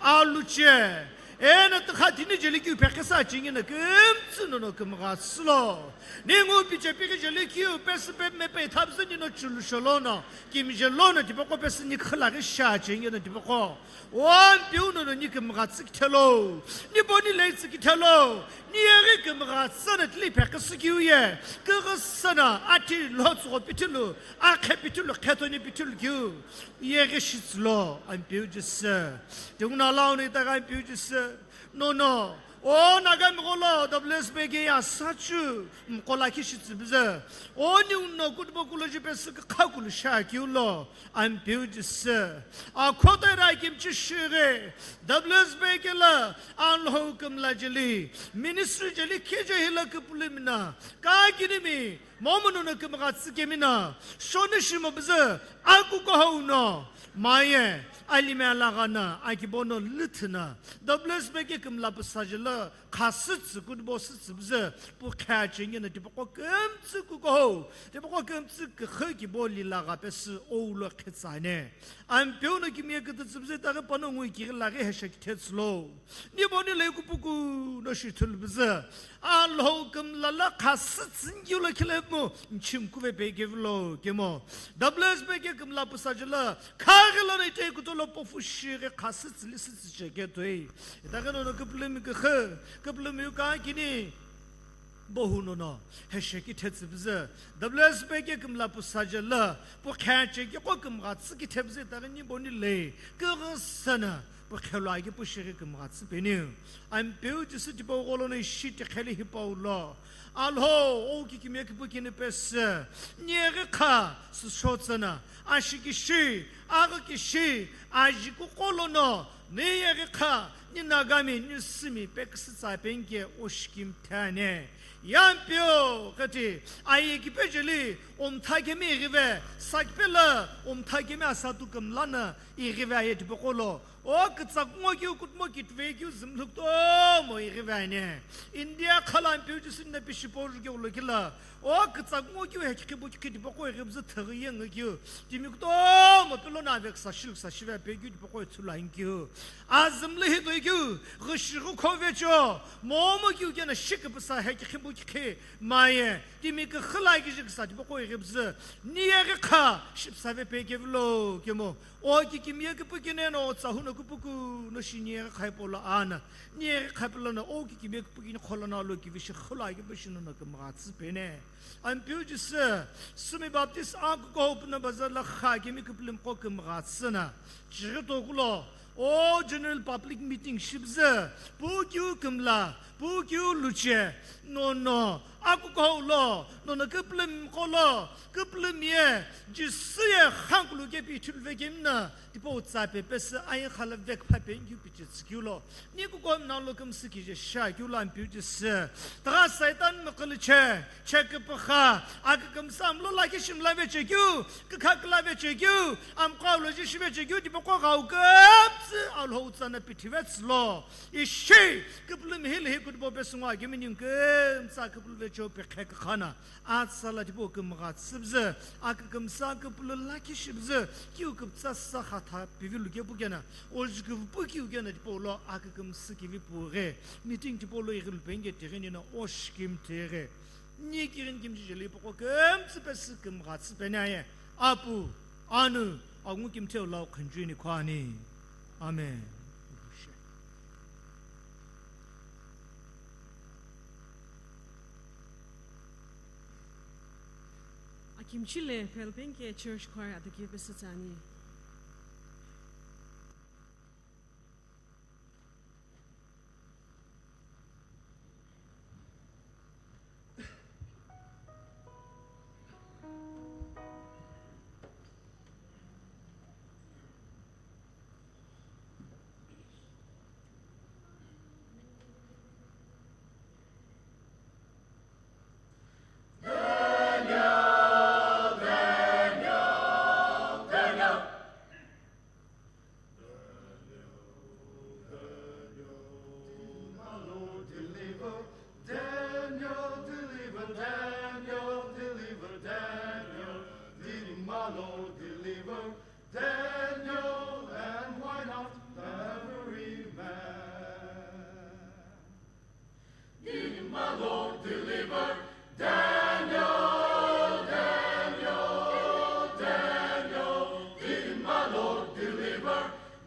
Aluche. Ena tkhati ni jeli kyu pekesa chingi na kimtsu no no kumga slo. Ni ngu piche piki jeli kyu pes pe me pe thabzini no chulu sholono. Kimjelo no tipoko pes ni khala ge sha chingi no tipoko. Wan piu no no ni kumga tsik thelo. Ni boni lei tsik thelo. Ni yeri kumga sana tli pekesa kyu ye. Kega sana ati lo tsugo pitilu. Akhe pitilu, khetoni pitilu kyu. Yeghi shitslo, Ampeu Jisü. Tinguna lau ni taga Ampeu Jisü. No, no. O Naga migolo, W S B ke ya sachu, mkola ki shitsibze. O ni uno kutbo kulo ji pesi kakulu sha kiulo, Ampeu Jisü. A kota ra kimchi shire, W S B ke la, anlo hukum la jeli, ministry jeli kije hila kupulimina, ka kinimi, Momu no no kumgha tsükemina, shoni shimo bzü, akuko hau no, maye, alime alagana, akibono lüthina, W S B ke kumla psajela, khasütsü kutbo sütsü bzü, pu kha chingi na tipoko kumtsü kuko hau, tipoko kumtsü kikhe kibo lilaga pesü oulo khetsane. Ampeu no kimye kututsü bzü tare pano ngui kiri lage heshe kithetslo. Ni boni lei kupuku no shithul bzü. Alhou kumla la khasü tsingyu la khilemu nchim kuve peke vlo kemo. W S B ke kumla pusa jela khaghi la na ite kuto lo pofu shire khasü tsili sü tsike toi. Ita ke no no kuplemi ke khe, kuplemi ka kini. Bohu no no, heshe kithetsü bzü. W S B ke kumla pusa jela, pu khache ke ko kumgha tsü kithebzü ita ke ni boni lei. Ke sana. Pu khelo agi pu shighi kumgha tsü peni. Ampeu Jisü tipau gholo no ishi tikheli hipau lo. Alhou, o ki kimye kipu kini pesü. Ni yeghi kha, sü shotsana. Ashi kishi, aghi kishi, aji kuko lo no. Ni yeghi kha, ni Nagami, ni Simi, pekisi tsa penke, o shikim thane. Yampeu, kati, ayi kipejeli, omtha kemi ighive, sakipela, omtha kemi asatu kumlana, ighive aye tipokolo. O kitsak ngo kiu kutmo kitve kiu zimlhuk to mo ighive ane. India khala Ampeu Jisü na pishi poru kiu lo kila. O kitsak ngo kiu hekhi bu kiti poko ighibzu thagi yeng kiu. Timi kuto mo pelo na vek sashil sashive pe kiu poko itsula kiu. Azimli hi to kiu. Ghishi ghu khove cho. Mo mo kiu kena shik psa hekhi bu kikhi. Maye. Timi ke khila ki jik sa poko ighibzu. Ni yeghi kha. Shipsave pe kevlo kemo. O ki kimye kipu kine no tsahu no kupuku no shi ni yeghi khai polo ana. Ni yeghi khai polo no o ki kimye kipu kine khola na lo ki vishi khola ki bishi no no kumgha tsü pene. Ampeu Jisü, Sumi Baptist a kuko puna bazar la kha kimi kiplim ko kumgha tsü na. Chighi to kulo, o general public meeting shibzü, pu kiu kumla, pu kiu luche, no no, a kuko lo, no no kiplim ko lo, kiplim ye, Jisü ye khankulu ke pi thulve kemna, Tipau tsa pe pesü ayin khala vek pha pe ngiu piche tsü kiu lo. Ni kuko mna lo kümsü kije sha kiu lo Ampeu Jisü. Taga Satan mkhaliche, che kipakha, akikümsü amlo la kishim la veche kiu, kikha kila veche kiu, amkau lo jishi veche kiu, tipoko gau küm Alhou tsana pithive tsülo. Ishi, küpülü mihi lihi kutbo pesü ngo akimi ningu kümtsa küpülü vecho pekhe kakhana. Atsa la tipau kümgha tsübzü, akükümsa küpülü lakhi shibzü, kiu küptsa sa khatha pivilu kepu kena, oju küvüpu kiu kena tipau lo akükümsü kivi pu ghe, meeting tipau lo ighilu penge tighi nina osh kim tighi. Ni kirin kimchi jeli poko kümtsü pesü kümgha tsü peni aye. Apu, anu, angu kimtheu lau khunjuni khwani. Amen. Akimchi le Phelbenke Church Choir aduki pesü tsani. Daniel, deliver, Daniel, deliver, Daniel, did my Lord deliver Daniel, and why not every man? Did my Lord deliver Daniel, Daniel, Daniel? Did my Lord deliver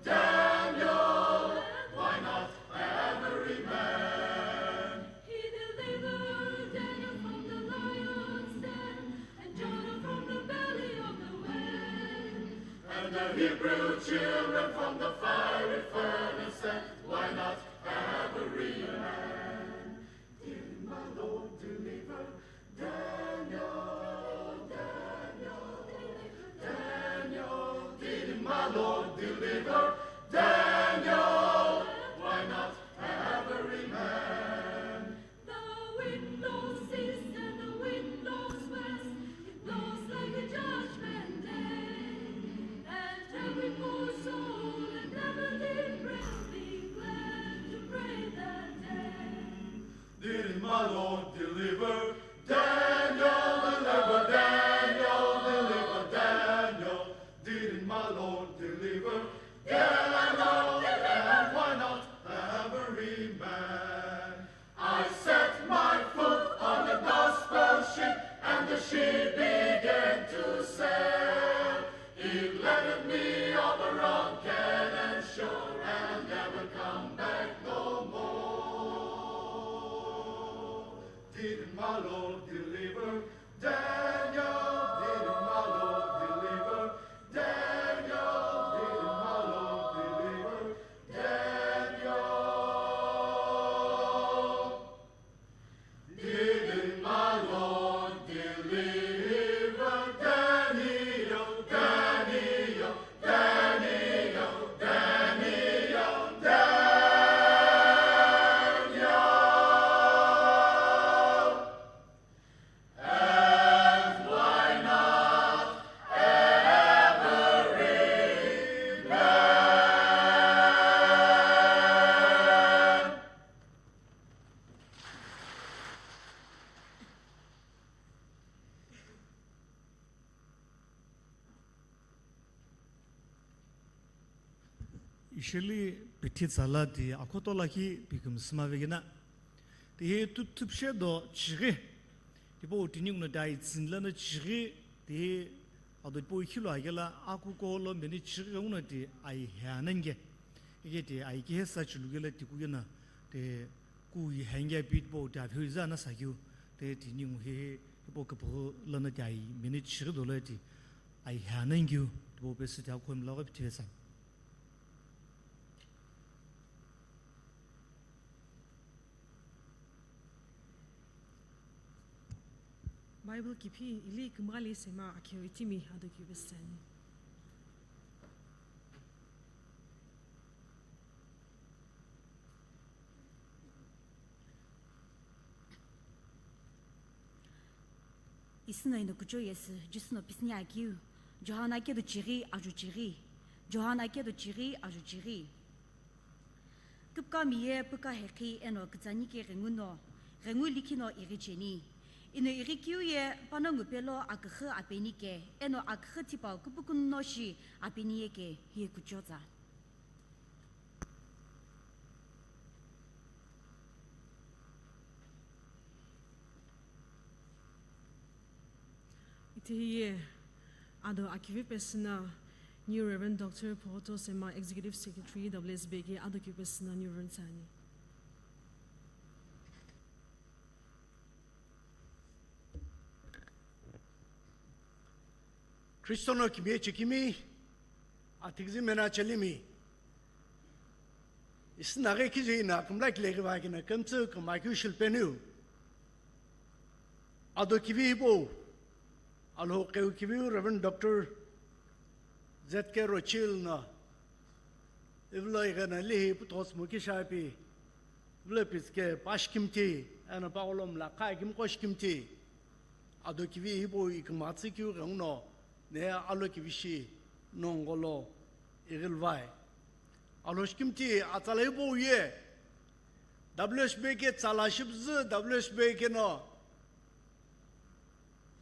Daniel, and why not every man? He delivered Daniel from the lion's den, and Jonah from the belly of the whale, and the Hebrew children from the fiery furnace, and why not every man? Did my Lord deliver Daniel, Daniel, Daniel? Did my Lord deliver Daniel? Why not every man? The wind blows east and the wind blows west. It blows like a judgment day. And every poor soul that never did pray will be glad to pray that day. Did my Lord deliver Daniel, deliver Daniel, deliver Daniel? Did my Lord deliver Daniel, and why not every man? I set my foot on the gospel ship, and the ship began to sail. It landed me over on Canaan shore, and I'll never come back no more. Did my Lord deliver Daniel? Did my Lord deliver Daniel? Did my Lord deliver Daniel? Did my Lord deliver Daniel, Daniel, Daniel, Daniel, Daniel? And why not every man? Isheli pithi tsala ti akhoto lakhi pikümsüma vekina. Tihi tuthupshe do chighi. Tipau tini nguno dai tsinla no chighi. Tihi ado tipau ikhilo akela akuko lo meni chighi nguno ti ai heanange. Ike ti ai kihe sa chilukela ti kukena. Ti ku ihange pi tipau ti aphi za na sakyu. Ti tini ngu he he tipau kapu lana ti ai meni chighi do lo ti. Ai heanangiu, tipau pesü ti akhomi laghi pithi vetsani. Bible kiphi ili kümghali sema akheu itimi ado keu vetsani. Isü no ino kuchou yesü, Jisü no pisüni akeu, Johana kedu chighi, aju chighi. John akedo chighi, ajo chighi. Küpkami ye püka hekhi eno kütsani ke ghengu no, ghengu likhi no ighi cheni. Ino ighi kiu ye panongu pelo aküxü apeni ke, eno aküxü thipau küpüküno shi apeni ye ke, hiye kuchotsa. Itehi ye ado akivi pesüna New Reverend Doctor Photo Sema, Executive Secretary, W S B K, ado kivi pesüna New Reverend Sani. Kristo no kimiye chekimi, athikizimena chelimi. Isinaghi kije ina kümla kileghi va kina kümtsü kümakeu shilpeniu. Ado kivi hipau, Alhou qeu kiviu Reverend Doctor Z K Rochil no, ivilo ighena lihi puthos muki shapi, ivilo pitsike pashi kimthi, eno pagholom la kha kimqo shi kimthi, ado kivi hipau ikümatsü kiu ghenguno, ne alo kivishi nongolo ighilvai. Alhou shi kimthi atsala hipau ye, W S B K tsala shipüzü W S B K no,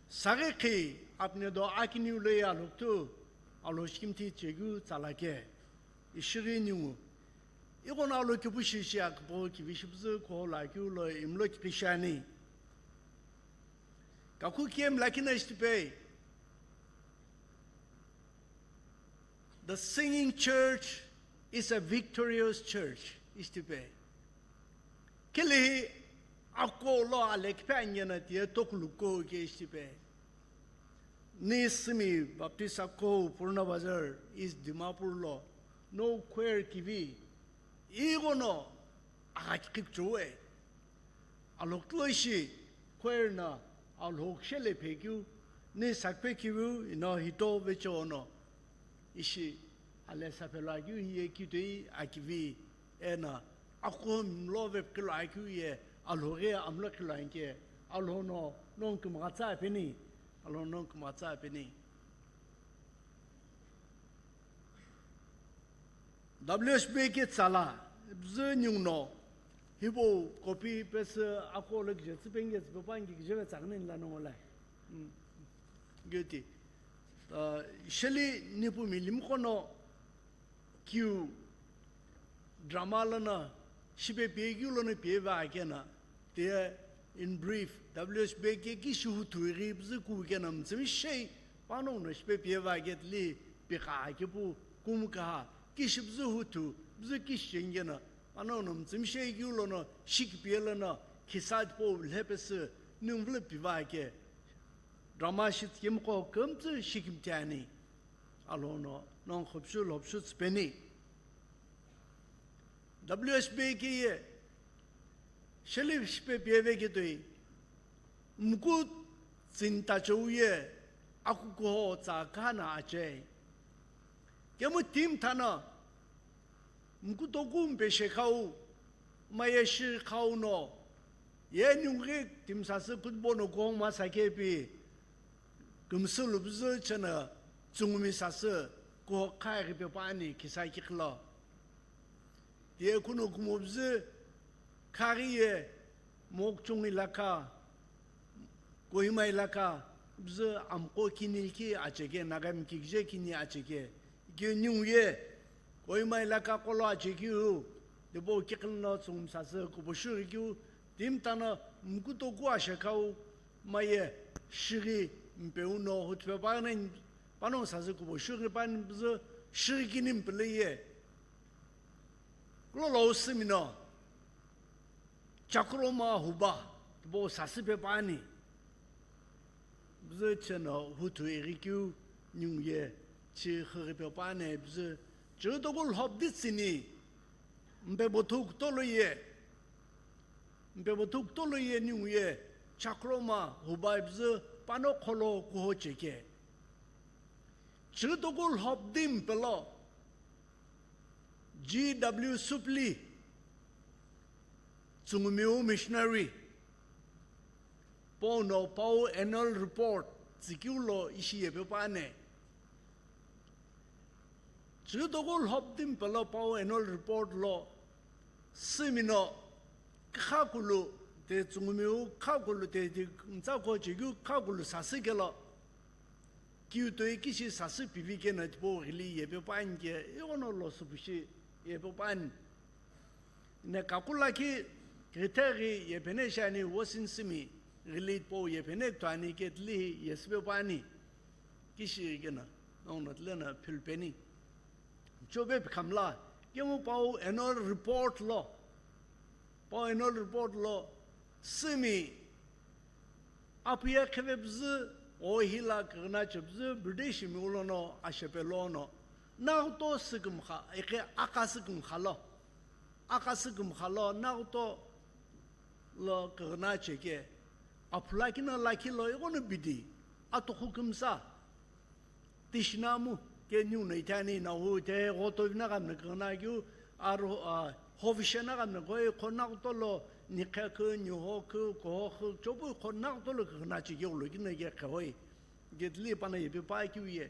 saghi khi apni do akiniu lo ye alhoktu, Alhou shi kimthi chekeu tsala ke, ishighi ningu. Ighono alo kipu shishi aküpau kivi shipüzü kuho lo akeu lo imlo kiqi shiani. Kaku kem lakina ishi tipei. The singing church is a victorious church, ishi tipei. Kelehi akolo alekpe anyana tiye tokuluko ke ishi tipei. Ni Simi Baptist Ako Purna Bazar, East Dimapur lo, no choir kivi, ighono agha kikipchuwe. Alhoklo ishi, choir na Alhou kishele phekeu, ni sakpe kiviu ino hito veche ono. Ishi ale saphelo akeu hiye kitoi akivi ena akho mlo vepkelo akeu ye Alhou ghi amlo kelo anke, Alhou no nongu kümghatsa apeni, Alhou nongu kümghatsa apeni. W S B K tsala, püzü ningu no, hipau copy pesü akolo kije tsüpenge tsüpepuani kije ve tsaghi nani la nongo la. Hmm. Guilty. Uh, sheli nipu milimiqo no kiu drama lono shipe pie kiu lono pie va kena, Tiye, in brief, W S B K ki shi huthu ighi püzü kukena mütsümishei, panongu no shipe pie va ketili pikha kepu kumukaha, ki shi püzü huthu, püzü ki shi chengena, panongu no mütsümishei keu lono, shi kipie lono, khisa tipau lhepesü, ningvülo piva ke, drama shi tsikimqo kümtsü shi kimtiani, alono, nongu khopshu lhopshu tsüpeni. W S B K ye, sheli shipe pie ve ketoi, mku tsinta cheu ye, akukuho tsa kana ache. Kemu tim thana, mku toku mpe shekhau, maye shikhau no, ye nyunghe tim sasü kutbo no kuhong masa kepi, kümsü lupüzü chena tsungumi sasü kuho kha ighi pe pani khisa kikhilo. Tiye kuno kumo püzü khaghi ye Mokchung ilaka, Kohima ilaka püzü amqo kini ki acheke, Nagami kikije kini acheke. Ikeu ningu ye Kohima ilaka qolo achekeu, tipau kikhilo no tsungumi sasü kubo shughi keu, tim thana mku toku ashekhau maye shighi mpeu no huthupe pani, panongu sasü kubo shughi pani püzü shighi kini mpelo ye. Kulo lo sümino, Chakroma Huba, tipau sasü pe pani. Püzü cheno huthu ighi keu ningu ye chi xüghi pe pani püzü, chighi toku lhopdi tsini, mpe bothu kutolo ye, mpe bothu kutolo ye ningu ye, Chakroma Huba püzü pano kholo kuho cheke. Chighi toku lhopdi mpelo, G W Supli, Tsungumeu missionary, pau no pau annual report tsikeu lo ishi yepe pane. Chighi toku lhopdi mpe lo pau annual report lo, sümi no khakulu, te tsungumi wu khakulu, te ti mtsa ko chekeu khakulu sasü kelo, kiu toi kishi sasü pivi keno tipau ghili yepe puani ke, ighono lo süpushi yepe puani. Ne kaku lakhi, kitheghi yepene shiani, wosüni sümi ghili tipau yepene kuthuani ke tili yesüpe puani. Kishi keno, nongu no tile no philupeni. Chobe pikhamla, kemu pau annual report lo, pau annual report lo, sümi apu ye khevepüzü, o hila kighinachepüzü, British mi ulono ashepe lono, naghto sükümkha, ikhe aka sükümkha lo, aka sükümkha lo, naghto lo kighinache ke, aphulakina lakhi lo ighono bidi, atukhu kümsa, tishinamu, ke niu no ithani nahu te ghoto vina kamna kighina keu, aro, a, hovishena kamna koi kho naghto lo, niqhe keu, niho keu, koho keu, chopu kho naghto lo kighinache keu lo kina ke khehoi. Ke tili pana yepe pa keu ye.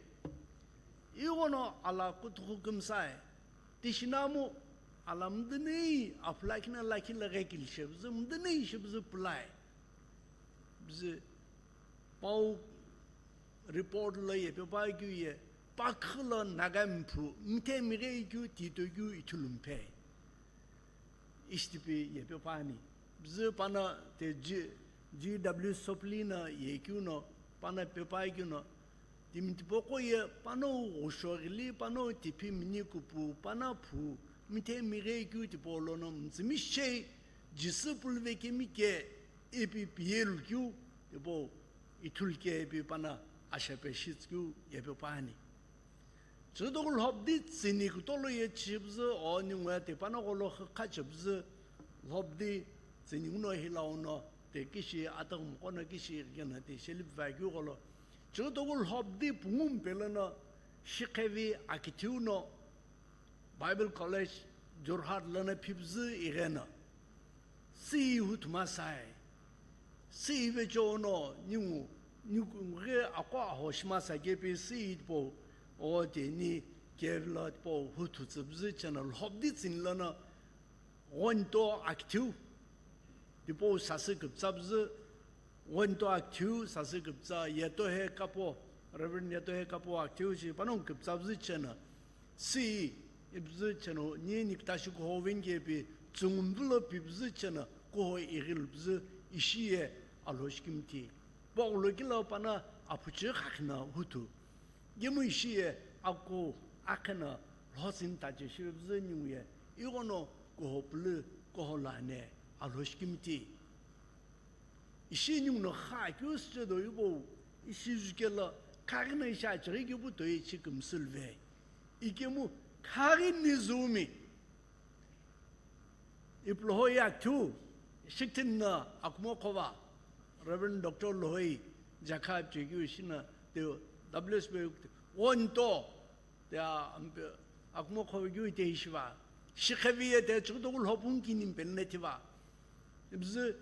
Ighono ala kutukhu kümsa e. Tishinamu ala mdünei aphulakina lakhi laghi kili shepüzü, mdünei shepüzü pulai. Püzü pau report lo yepe pa keu ye, pakhu lo Naga miphu, mthe mighe keu, tito keu ithulu mpe. Ishi tipi yepe puani. Püzü pana te G-, G W Sopli no yekeu no, pana pe pa keu no, timi tipaqo ye panongu ghusho ghili, panongu tiphi mini kupu, pana phu, mithe mighe keu tipau lono mtsümishei, Jisü puluvekemi ke ipi piyelu keu, tipau ithulu ke ipi pana ashepe shitsü keu yepe puani. Chighi toku lhopdi tsüni kutolo ye chipüzü, o ningu ye te pana gholo khakha chipüzü, lhopdi tsüni nguno hila uno, te kishi ataghi mqo no kishi keno te shelipüvakeu gholo. Chighi toku lhopdi pungu mpe lono, shikhevi akithiu no, Bible College, Jorhat lono phipüzü igheno, süi huthu masai. Süi vecho no, ningu, ningu ghi aqo aho shimasa kepi süi tipau, o tini, kevilo tipau huthu tsüpüzü cheno lhopdi tsüni lono, ghonto akithiu, tipau sasü küpütsapüzü, ghonto akithiu sasü küpütsa, Yetohe Kapo, Reverend Yetohe Kapo akithiu shi panongu küpütsapüzü cheno, süi, ipüzü cheno, ni niktashi kuho veni kepi, tsungumvü lo pipüzü cheno, kuho ighilupüzü, ishi ye alhoshi kimithi. Poghulo kilo pana aphuchi khakhina huthu. Kemu ishi ye aku akheno lhotsüni tache shipüzü ningu ye, ighono kuho pülü, kuho lane, alhoshi kimithi. Ishi ningu no kha keu süche do ipo, ishi jukelo, khaghi no ishi achighi kepu toi ishi kümsülve. Ikemu khaghi ni zumi. Ipuluhoi akithiu, shikitini no akumo khova, Reverend Doctor Lohoi, Jakha chekeu ishi no, te W S B, ghonto, te ampe, akumo khova keu te ishiva, shikhevi ye te chighi toku lhopung kini mpe ne thiva. Ipüzü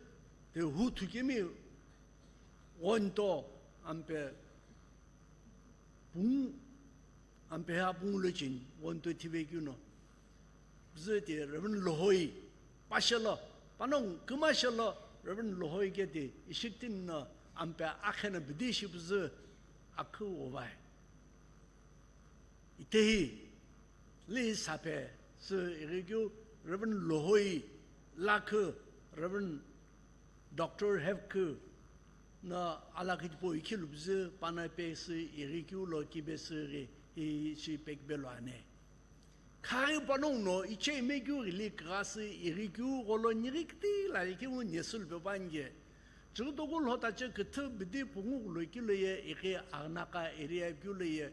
te huthu kemi ghonto ampe pung, ampe ha pung lo cheni ghonto thive keu no. Püzü te Reverend Lohoi, pashe lo, panongu kümashe lo, Reverend Lohoi ke te ishi kitini no ampe akheno bidi shipüzü akhu ovai. Itehi, li saphe sü ighikeu Reverend Lohoi lakhu, Reverend Doctor Hevkhu no alakhi tipau ikhilupüzü pana pesü ighikeu lo kibesü ghi ishi pekibelo ane. Khaghi panongu no ichei mekeu ghili kigha sü ighikeu gholo nighi kiti la ikemu nesü lupe puani ke. Chighi toku lhotache küthü bidi pungu ghulo kilo ye ighi Aghunaka area keu lo ye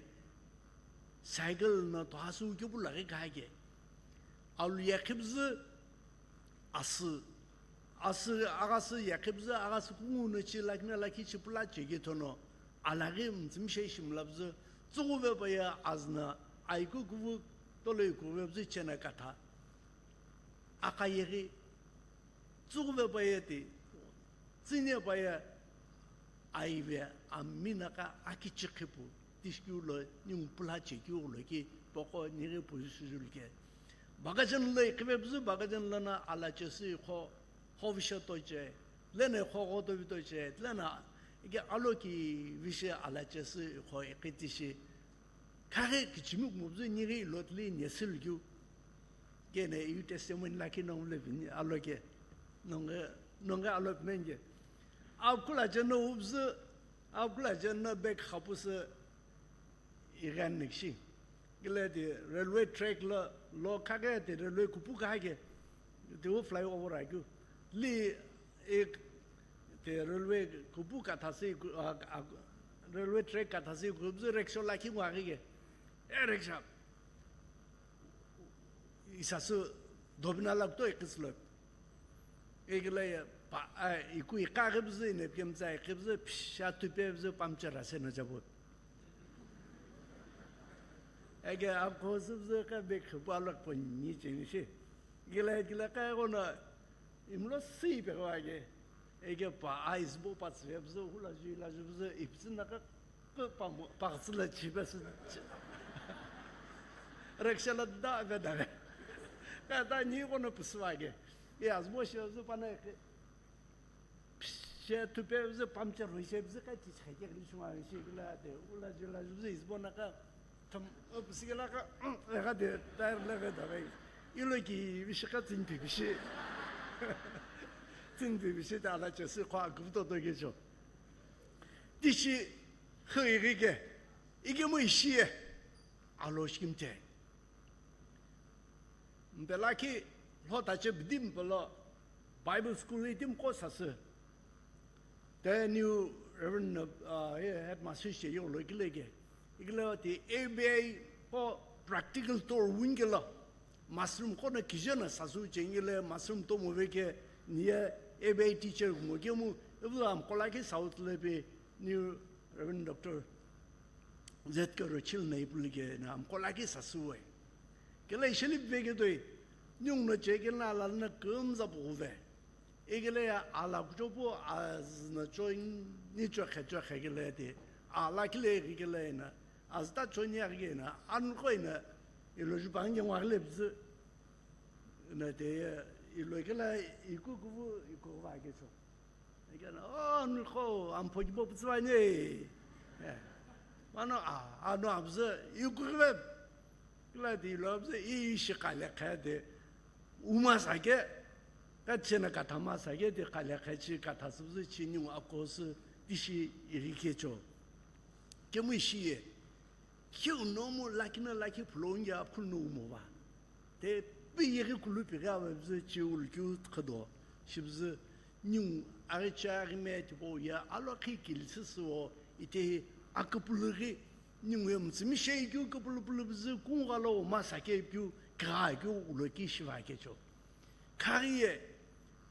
cycle no toha sü kepu laghi kha ke. Alu yakhipüzü asü, asü, aghasü yakhipüzü, aghasü kungu no chi lakhi no lakhi chi pula cheke thono, alaghi mtsümishei shimlapüzü, tsüghuve paye azü no aiku kuvu toloi kuvepüzü cheno katha. Aka yeghi, tsüghuve paye ti, tsüne paye aive, ami naka akichi khipu, tishikeu lo, ningu pula chekeu lo ki, poko nighi puju shujulike. Bakajan lo iqive püzü, bakajan lono alachesü iqo, hovisho toche, leno iqo ghotovi toche, leno ike aloki vishe alachesü iqo iqitishi. Khaghi kichimi kumopüzü nighi ilotli nesülkeu. Keno iu testimony lakhi nongu le vini aloke. Nongu, nongu alope menge. Apkula jeno upüzü, apkula jeno bag khapusü ighan nikshi. Gile di railway track lo, lo khaghi di railway kupu khaghi. Di u flyover akeu. Li ik, di railway kupu kathasi ku, a, a, railway track kathasi ku, bzu rickshaw lakhi ngwa akeu ke. E rickshaw. Isasü dobina la kuto ikislo. Egile ya pa, a, iku iqa ghibzi, nepkemza iqibzi, pisha tupe bzi, pamchara sena jabu. Ege akosu bzi ka bek pa lak pa ni cheni shi. Gile, gile ka gona, imlo si pe wa ge. Ege pa, a, izbo pa tsve bzi, hula ju ila ju bzi, ipzi na ka, ka pa mo, pa tsla chi bzi. Rickshaw lo da, da, da. Ka da ni gona puswa ge. Ya, zbo shi, zbo pana ke. She tupe zbo pamchar ro she, zbo ka chi cha ke, ke shuma shi, ke la de, ula ju la, zbo, zbo na ka, tam, up si ke la ka, mm, la ka de, tire la ka da bai. Ilo ki, bishi ka tin pi bishi. Tin pi bishi ta la che si kwa, ku to to ke cho. Tishi, khe iri ke, ike mo ishi ye, alo shkim te. Mpela ki lho tache bidi mpelo Bible school itim ko sasü. Te new Reverend, uh, headmaster she yo lo ikile ke. Ikile ti A B I ko practical tour wing ke lo. Mushroom ko na kijo na sasu chengile mushroom to mo ve ke niye A B I teacher mo ke mu evla am kola ke South le pe new Reverend Doctor Z K Rochil na ipulike na amqo laki sasuwe. Kela isheli piveke toi, nyung no cheke na ala na kumza puve. Ikele ya ala kuchopu az na choi ni chokhe chokhe kele te, ala kile kele na, az ta choi ni akhe na, an koi na, ilo ju pange ngwa kele bzu. Na te, ilo kela iku kuvu, iku va ke cho. Ekena, "Oh, niko, ampho kibo putswa ni." Eh. Mano, ah, ano abze, yukugwe. Kila di lo abze, i shi kale khe de. Uma sake, ka chena kathama sake de kale khe chi kathasubze chi nyung akosu dishi irikecho. Kemu ishiye. Kiu nomu lakina laki phulongi aphulu no umo ba. Te pi yeghi kulu pi ghi avebzü chiu lkiu khado, shibzü nyung aghi cha aghi me tipau ye alo khi kilsüsü o itehi aküpülü ghi nyung ye mütsümi shei keu küpülüpülübzü kungalo ma sakeu keu kigha keu ulo ki shiva kecho. Khaghi ye,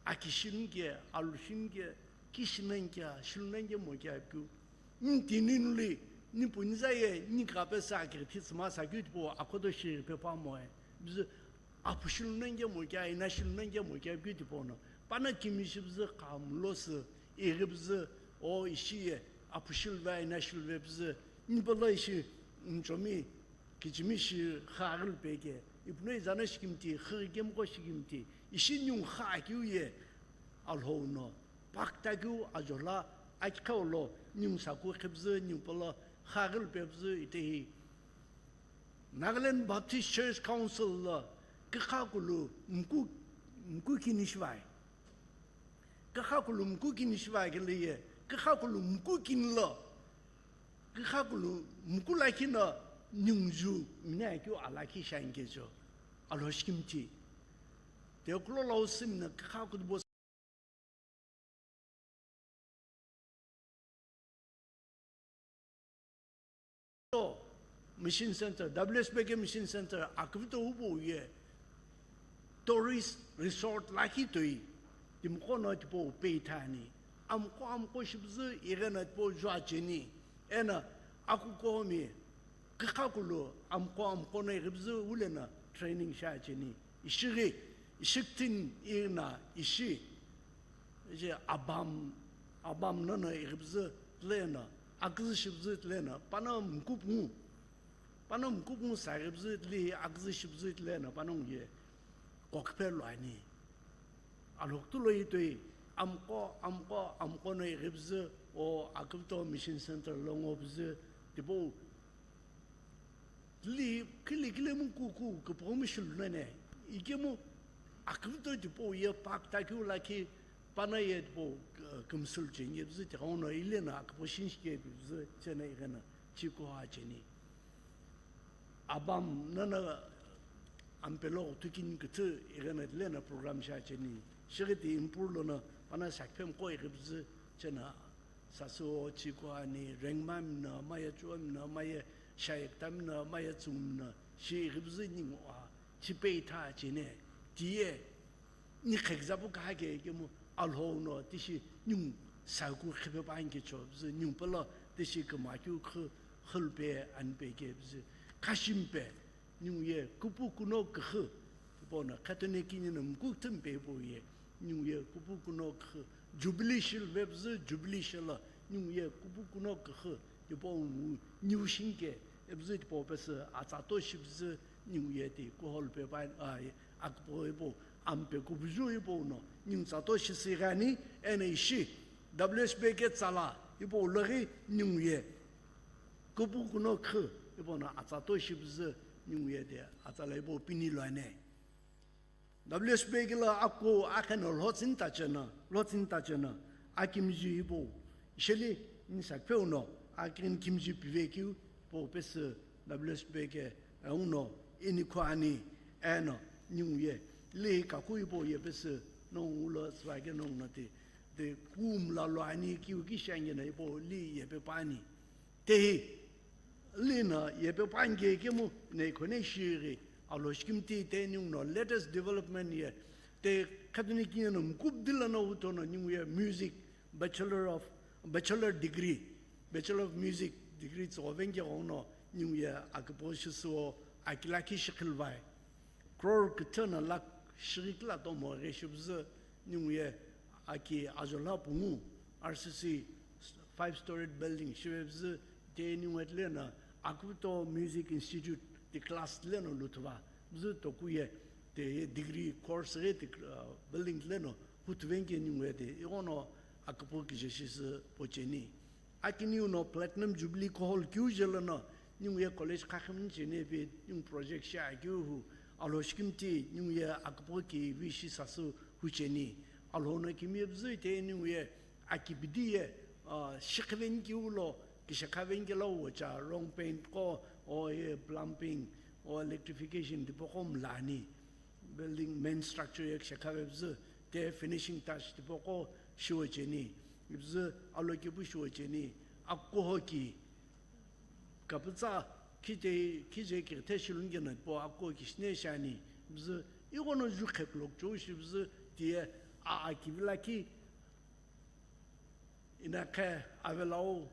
akishimke, alushimke, kishinanke, shilunanke moke apikeu. Ni tini nuli, ni puniza ye, ni kape sa kiri thitsüma sa keu tipau akhoto shiri pe pa moe. Bizi, apu shilunanke moke, ina shilunanke moke apikeu tipau no. Pana kimi shibzi kamulosi, iribzi, o ishi ye, apu shilve, ina shilve bizi, ni pala ishi, nchomi, kichimi shi kha aghi lupeke, ipuno izana shikimti, khighi kemqo shikimti, ishi nyung kha akeu ye, Alhou no, pakta keu ajola, akikhau lo, nyung saku khibzü, nyung pala, kha aghi lupebzü, itehi. Nagaland Baptist Church Council lo, kikha kulu, mku, mku kini shivai. Kikha kulu mku kini shiva kele ye, kikha kulu mku kini lo, kikha kulu mku lakhi no nyungju mine keu alakhi shankecho, alo shikimti. Te kulo lo simna kikha kulu bo Mission Center, W S B K Mission Center, akivito ubo ye, tourist resort lakhi toi, timqo no tipau peithani, amqo amqo shibzü, ighena tipau jua cheni, ena akukomi, kikha kulu, amqo amqo no ighibzü, ulena training sha cheni, ishighi, ishiktin, ina, ishi, Ije abam, abam nana ighibzü tlena, aküzü shibzü tlena, pana mkup ngu. Panongu kukungu sa ighipüzü tile, aküzü shipüzü tile no panongu ye koküphe lo ani. Alhoktu lo itoi, amqo, amqo, amqo no ighipüzü, o aküpüto mission center lo ngopüzü, tipau tile, kile, kile mu kuku, kupomu shilu nene, ikemu aküpüto tipau ye park takeu lakhi, pana ye tipau, uh, kümsülu cheni püzü, tighenguno ile no aküpo shinshi ke püzü, chena ighena, chiko acheni. Abam nana ampelo thukini küthü ighena tile no program shi acheni. Shighiti impur lono pana sakphemqo ighipüzü chena sasü o chiko ani, rengmami no, maye chuami no, maye shayekütami no, maye tsungumi no, shi ighipüzü ningu a, chipe itha acheni. Tiye, ni kheküzapu kaha ke kemu Alhou no tishi ningu saku khipe pa anke cho püzü, ningu pelo tishi kümkakeu khu, khulupe anipe ke püzü, khashimpe, ningu ye kupu kuno küxü, tipau no khetone kini no mkukthümpe ipau ye, ningu ye kupu kuno küxü, jubilee shilve püzü, jubilee shilo, ningu ye kupu kuno küxü, tipau ngu niu shinke, epüzü tipau pesü atsa to shipüzü, ningu ye ti kuholupe pa, a, aküpo ipau, ampe kubuju ipau no, ningu tsa to shisü ighani, eno ishi, W S B ke tsala, ipau loghi, ningu ye, kupu kuno khü, ipau no atsa to shipüzü, ningu ye ti, atsa la ipau pini lo ani. W S B ke lo aku akheno lhotsüni tachena, lhotsüni tachena, akimji ipau, isheli, ni sakpheu no, akini kimji pive keu, ipau pesü W S B ke, e, uno, ini khu ani, eno, ningu ye, li kaku ipau ye pesü, nongu lo sva ke nongu no ti, ti kumla lo ani kiu ki shange no ipau li yepe pa ani. Tehi, li no yepe pa anke kemu nei khone shighi, Alhou shikimti te ningu no latest development ye, te khatuni kini no mkubdi lono utono ningu ye music, Bachelor of, Bachelor degree, Bachelor of Music degree tsügho venke ghono ningu ye aküpo shisüo akilakhi shikhilvai. Crore küthü no lakh shighi kila tomo ghi shipüzü ningu ye aki ajulha pungu R C C five-storied building shivepüzü te ningu etile no aküpüto Music Institute ti class tile no luthuva püzü toku ye te ye degree course ghi ti, uh, building tile no huthuvenke ningu ye te ighono aküpo kije shisü pocheni. Akiniu no Platinum Jubilee kuholu keu jelo no, ningu ye college khakhimni cheni ipi, ningu project shi akeu hu, Alhou shikimti, ningu ye aküpo ki ivi shi sasü hu cheni. Alhou no kimi püzü ite ningu ye akibidi ye, ah, shikhiven keu lo, kishakhaven keu lo wo cha, rong paint ko, o ye plumbing, o electrification tipaqo mlani. Building main structure ye kishakhavepüzü, te finishing touch tipaqo shiwo cheni, ipüzü alokepu shiwo cheni, akuho ki, kapütsa khite, khije ki the shilunge no po akuho ki shine shani, ipüzü ighono ju khekulok cho shipüzü, tiye a, a kivila ki, Inakhe avelau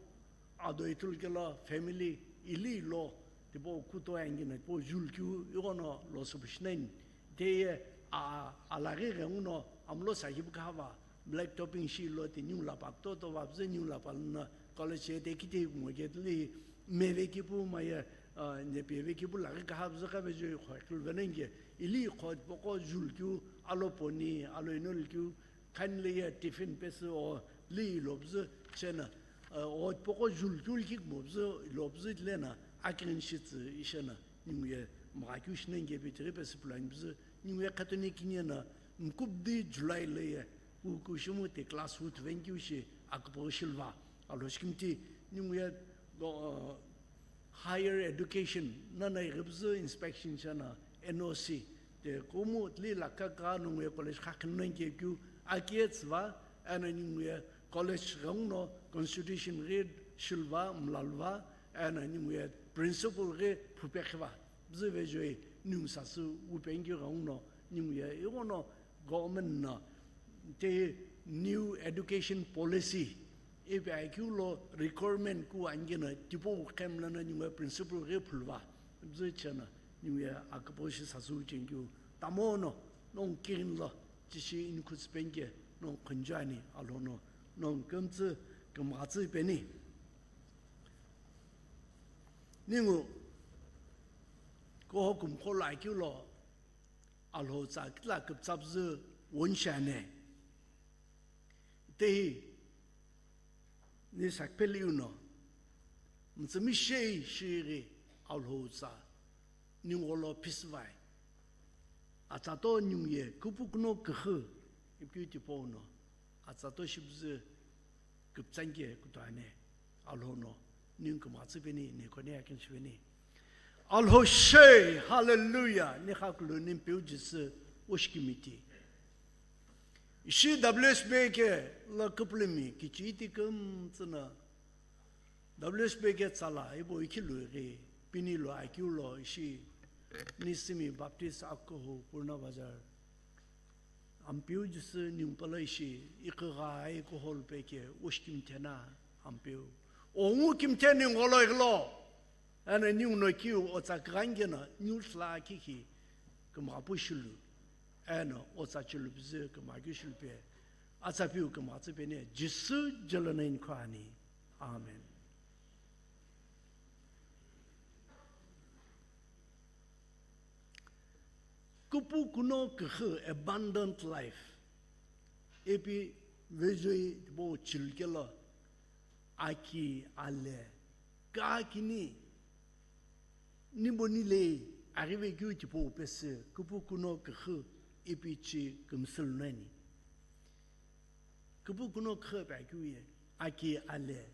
ado ithulu kelo family ili ilo tipau kuto angina tipau jul keu ighono lo süpüshinani. Teye a, alaghi ghenguno amlo sahibu kahava black topping shi ilo ti ningu lapa kutoto vapüzü ningu lapa luna college ye te kite kumo ke tili meve kipu maye, ah, nepeve kipu laghi kaha püzü kave joi khoi kulu venenge ili kho tipaqo jul keu alo poni alo inol keu Khani le ye tiffin pesü o li ilopüzü chena, eh, o tipaqo jul keu likhi kumopüzü ilopüzü tilena akighini shitsü ishena ningu ye mgha keu shinenge pi tighi pesü pulani püzü ningu ye khatoni kini ena mkubdi July le ye ku, ku shimu ti class hu tuveni keu shi aküpüghi shilva. Alhou shikimti ningu ye, o, Higher education, nana ighipüzü inspection shana N O C, te kumu tili laka ka nungu ye college khakhinu nani kekeu aketsüva, ena ningu ye college ghenguno constitution ghi shilva, mlalva, ena ningu ye principal ghi phupekhiva. Püzü vejoi ningu sasü wupengikeu ghenguno ningu ye ighono government no te new education policy ipi akeu lo requirement ku angina tipau qhemlana ningu ye principal ghi phuluva. Püzü chena ningu ye aküpüghi shi sasü wucheni keu tamono nongu kighini lo chishi inikhu tsüpenike nongu khunju ani Alhou no nongu kümtsü kümghatsü ipeni. Ningu Kuho kumqo lo akeu lo Alhou tsa kitila küpütsa püzü woni shiani. Itehi ni sakpeli uno mütsümishei shighi Alhou tsa ningu gholo phisüvai. Atsa to ningu ye kupukuno küxü ipi tipau no atsa to shipüzü küpütsa nike kutuani. Alhou no ningu kümghatsü peni, ne kone akin shiveni. Alhou shei, hallelujah, ni khakulu ni Ampeu Jisü oshikimiti. Ishi W S B K la küpülümi kichiti kümtsü na W S B K tsala ibo ikhilu ighi pini lo akeu lo ishi Nisimi Baptist Akuhu Purna Bazar. Ampeu Jisü ningu pala ishi ikügha ikuholu peke oshikimithena Ampeu. Ongu kimthe ningu gholo ighilo. Eno ningu no kiu otsa kughanike no ningu sla kiki kümghapu shilu. Eno otsa chilu püzü kümghaku shilu pe. Atsa piu kümghatsü peni Jisü jelo no inikhu ani. Amen. Kupukuno küxü, abundant life. Ipi vejoi tipau chilukelo aki ale kakini nibo nilei aghivekeu tipau pesü kupukuno küxü ipi chi kümsülu nani. Kupukuno küxü ipi akeu ye aki ale.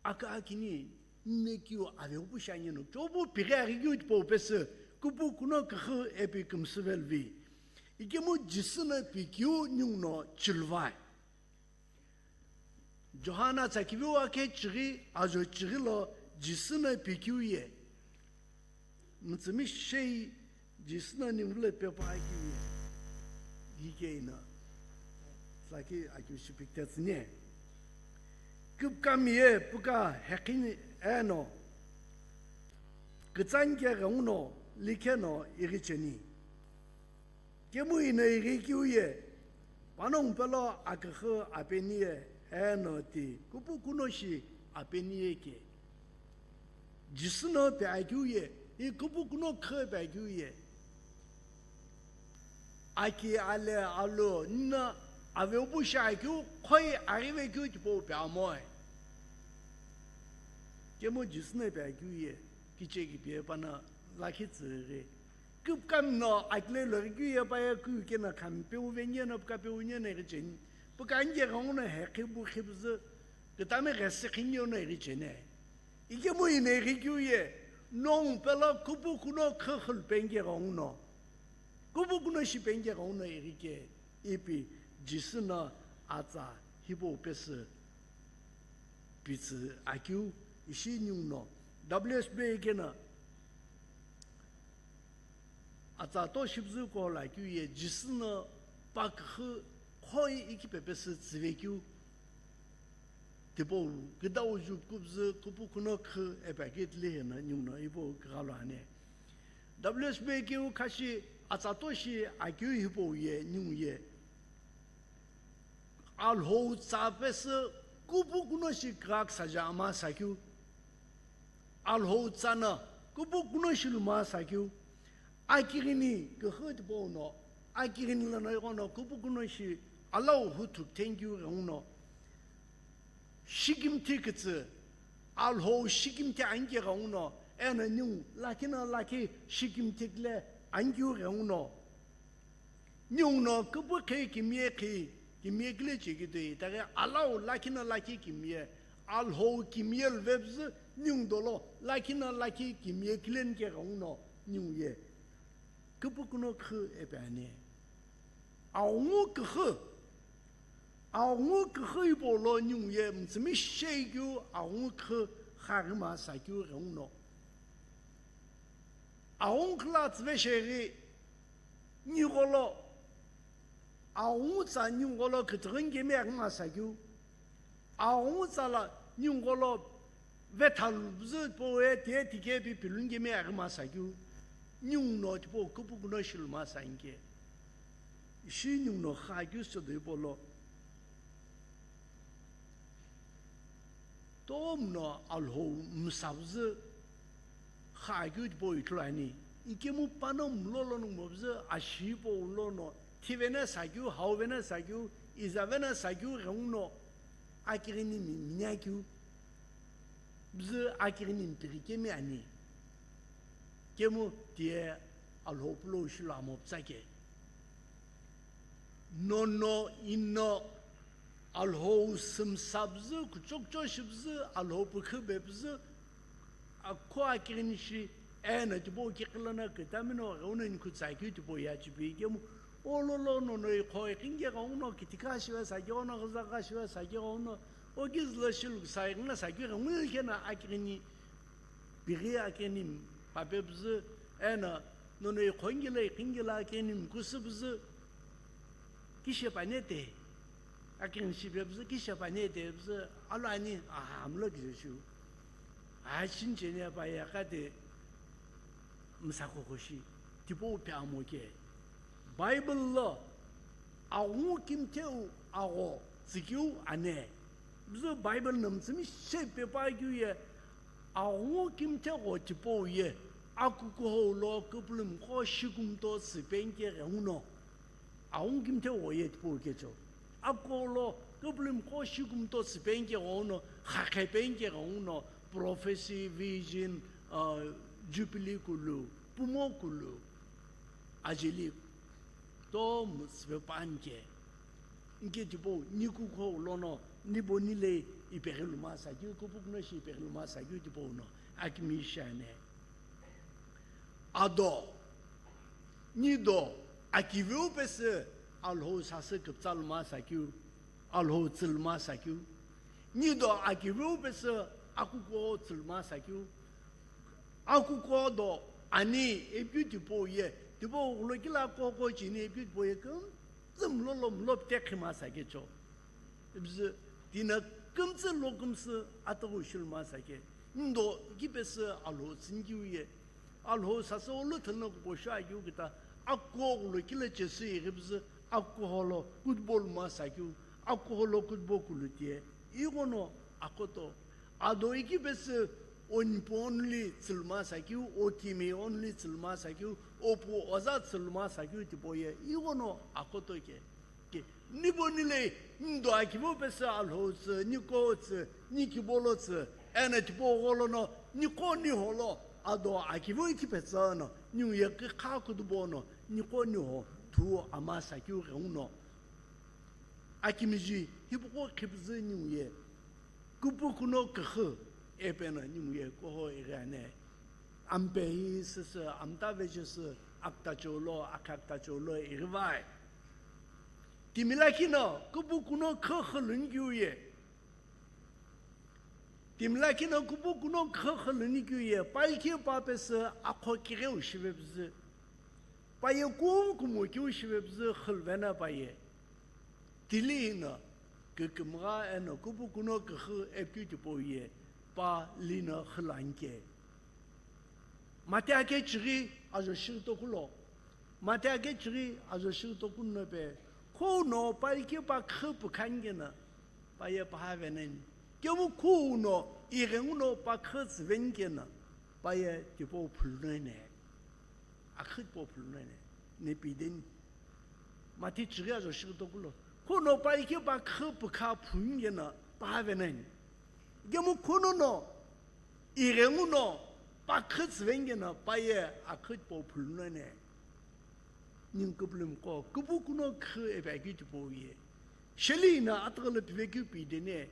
Aka akini nne kiu avepushi ani no chopu pighi aghikeu tipau pesü kupukuno küxü ipi kümsüvelu vi. Ikemu Jisü no pikeu ningu no chiluvai. Johana tsakiveu akhe chighi ajo chighi lo Jisü no pikeu ye. Mütsümishei Jisü no ningu lo pepa akeu ye. Gike ino. Saki akeu shipikitetsüni. Küpükami ye puka heqhini eno. Kütsanike ghenguno likhe no ighi cheni. Kemu ino ighi keu ye, panongu pelo aküxü apeni ye, eno ti kupukuno shi apeni ye ke. Jisü no pe akeu ye, i kupukuno küxü pe akeu ye. Aki ale alo nna avepushi akeu khoi aghivekeu tipau pe amoe. Kemu Jisü no pe akeu ye, kicheki pe pana lakhi tsüghi. Küpükami no akile loghi keu ye pa ye keu keno khami peu veni yeno puka peu ni yeno ighi cheni. Puka nike ghenguno heqhi bukhi püzü kütami ghesi khinye no ighi cheni. Ikemu ino ighi keu ye, nongu pelo kupukuno küxü lu penike ghenguno. Kupukuno shi penike ghenguno ighi ke ipi Jisü no atsa hipau pesü pitsü akeu ishi ningu no W S B K no atsa to shipüzü kuholo akeu ye Jisü no pa küxü khoi ikipe pesü tsüvekeu. Tipau küdau ju küpüzü kupukuno küxü ipi akeu tile hino ningu no ipu kügha lo ani. W S B K u khashi atsa to shi akeu hipau ye ningu ye. Alhou tsa pesü kupukuno shi kügha küsaja ama sakeu. Alhou tsa no kupukuno shilu ma sakeu. Akighini küxü tipau no, akighini lono ighono kupukuno shi alau huthu kuthengu ghenguno. Shikimthi kütsü, Alhou shikimthi anike ghenguno, eno ningu lakhi no lakhi shikimthi kile anike ghenguno. Ningu no küpükhi kimiye khi, kimiye kile chekitoi, itaghi alau lakhi no lakhi kimiye, Alhou kimiye luvepüzü ningu dolo lakhi no lakhi kimiye kile nike ghenguno ningu ye. Kupukuno küxü ipi ani. Aghungu küxü. Aghungu küxü hipau lo ningu ye mütsümishei keu aghungu küxü xaghima sakeu ghenguno. Aghungu küla tsüvesheghi ningu gholo. Aghungu tsa ningu gholo kütüghüni kemi aghima sakeu. Aghungu tsa la ningu gholo vethalu püzü tipau ye tiye tike pi piluni kemi aghima sakeu. Ningu no tipau kupukuno shilu ma sanike. Ishi ningu no xakeu sodo hipau lo. Tomo no Alhou msapüzü Kha akeu tipau ithulu ani. Ikemu pano mlo lono ngumopüzü ashi hipau lono, thivena sakeu, hauvena sakeu, izavena sakeu ghenguno, akighini mi-, mini akeu. Püzü akighini mpighi kemi ani. Kemu tiye Alhou pulou shilo amo pütsake. Nono ino Alhou sümsa püzü, kuchokcho shi püzü, Alhou pükhu be püzü, akho akighini shi, eno tipau kiqi lono kütamino ghenguno nikhu tsakeu tipau ye achipi kemu, ololo nono iqho iqinke ghenguno, kithika shive sakeu no, ghüzagha shive sakeu no, okizü lo shilu küsa ighina sakeu ghenguno kena akighini pighi akeni pape püzü, eno nono iqhongilo iqingilo akeni mkusü püzü, kishe panete, akeni shipe püzü, kishe panete püzü, alo ani, aha, mlo kije shu. Aha, chinchene pa yaka de msakho khoshi, tipau pe amo ke. Bible lo, aghungu kimtheu agho tsükeu ane. Püzü Bible no mütsümi she pepa keu ye, aghungu kimthegho tipau ye, akukuhou lo küpülümqo shikumto tsüpenke ghenguno. Aghungu kimthegho ye tipau kecho. Akukuhou lo küpülümqo shikumto tsüpenke ghenguno, khakhepenke ghenguno, prophecy, vision, uh, jubilee kulu, pumo kulu, ajeli, to mütsüpe panke. Inke tipau, ni kukuhou lono, ni bo ni le ipeghi luma sakeu, kupukuno shi ipeghi luma sakeu tipau no, akimi shi ane. Ado, ni do, akiveu pesü, Alhou sasü küpütsa luma sakeu, Alhou tsü luma sakeu. Ni do, akiveu pesü, akukuhou tsü luma sakeu. Akukuhou do ani ipikeu tipau ye, tipau ghulokilo akukuhou cheni ipikeu tipau ye, kümtsü mlo lo mlo pite khima sakecho. Ipüzü tino kümtsü lo kümsü atughu shiluma sake. Ndo ikipesü Alhou tsünikeu ye, Alhou sasü olo thülüno kupo shuakeu küta, akukuhou ghulokilo chesü ighipüzü, akukuhou lo kutubo luma sakeu, akukuhou lo kutubo kulu tiye, ighono akoto. Ado ikipesü onipu only tsüluma sakeu, okimi only tsüluma sakeu, opu oza tsüluma sakeu tipau ye, ighono akoto ke. Ke, ni bo ni le, ndo akiveu pesü Alhou tsü, ni kuhou tsü, ni kibolo tsü, eno tipau gholo no, ni kuhou ni holo, ado akiveu ikipetsü no, niu ye kikha kutubo no, ni kuhou ni ho, thu ama sakeu ghenguno. Akimiji, hipaqo khipüzü niu ye. Kupukuno küxü, epeno niu ye kuhou ighi ane. Ampe hi süsü, amta vechesü, aktacho lo, akaktacho lo ighivai. Timi lakhi no, kupukuno küxü lünikeu ye. Timi lakhi no kupukuno küxü lünikeu ye, palkhi pa pesü akho kigheu shivepüzü. Pa ye kum kumo keu shivepüzü xüluvena pa ye. Tili no, kükümgha eno kupukuno küxü epikeu tipau ye, pa lino xülu anke. Mathe ake chighi ajo shighi tokulo. Mathe ake chighi ajo shighi tokuno pe, khou no palkhi pa küxü pükhankeno, pa ye paha venani. Kemu khou no ighenguno pa küxü tsüvenikeno, pa ye tipau phulunene. Aküxü tipau phulunene. Nepi deni. Mathe chighi ajo shighi tokulo. Khou no palkhi pa küxü pükha phunikeno, paha venani. Kemu khou no no, ighenguno, pa küxü tsüvenikeno, pa ye aküxü tipau phulunene. Ningu küpülümqo, kupukuno küxü ipikeu tipau ye. Sheli no atughulo pivekeu pideni.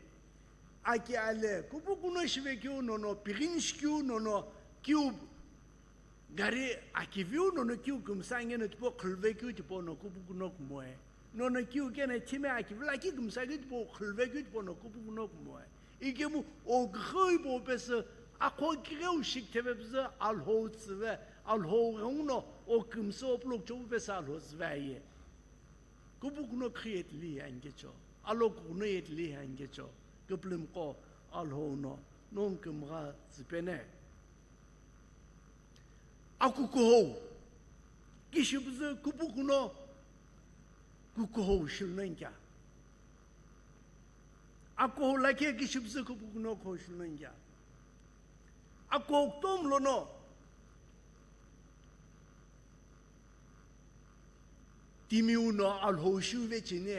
Aki ale, kupukuno shivekeu nono, pighinishikeu nono, kiu gari akiveu nono kiu kümsa ngeno tipau xüluvekeu tipau no kupukuno kumoe. Nono kiu keno thime akivela ki kümsa keu tipau xüluvekeu tipau no kupukuno kumoe. Ikemu o küxü hipau pesü akho kigheu shikithevepüzü Alhou tsüve, Alhou ghenguno o kümsü o pulokuchopu pesü Alhou tsüve aye. Kupukuno küxü ye tili ankecho, alokukuno ye tili ankecho, küpülümqo Alhou no, nongu kümgha tsüpene. Akukuhou, kishipüzü kupukuno, kukuhou shilunonkia. Akuhou lakhi kishipüzü kupukuno kuhou shilunonkia. Akuhou kutomo lono, Timiu no Alhou shiuve cheni,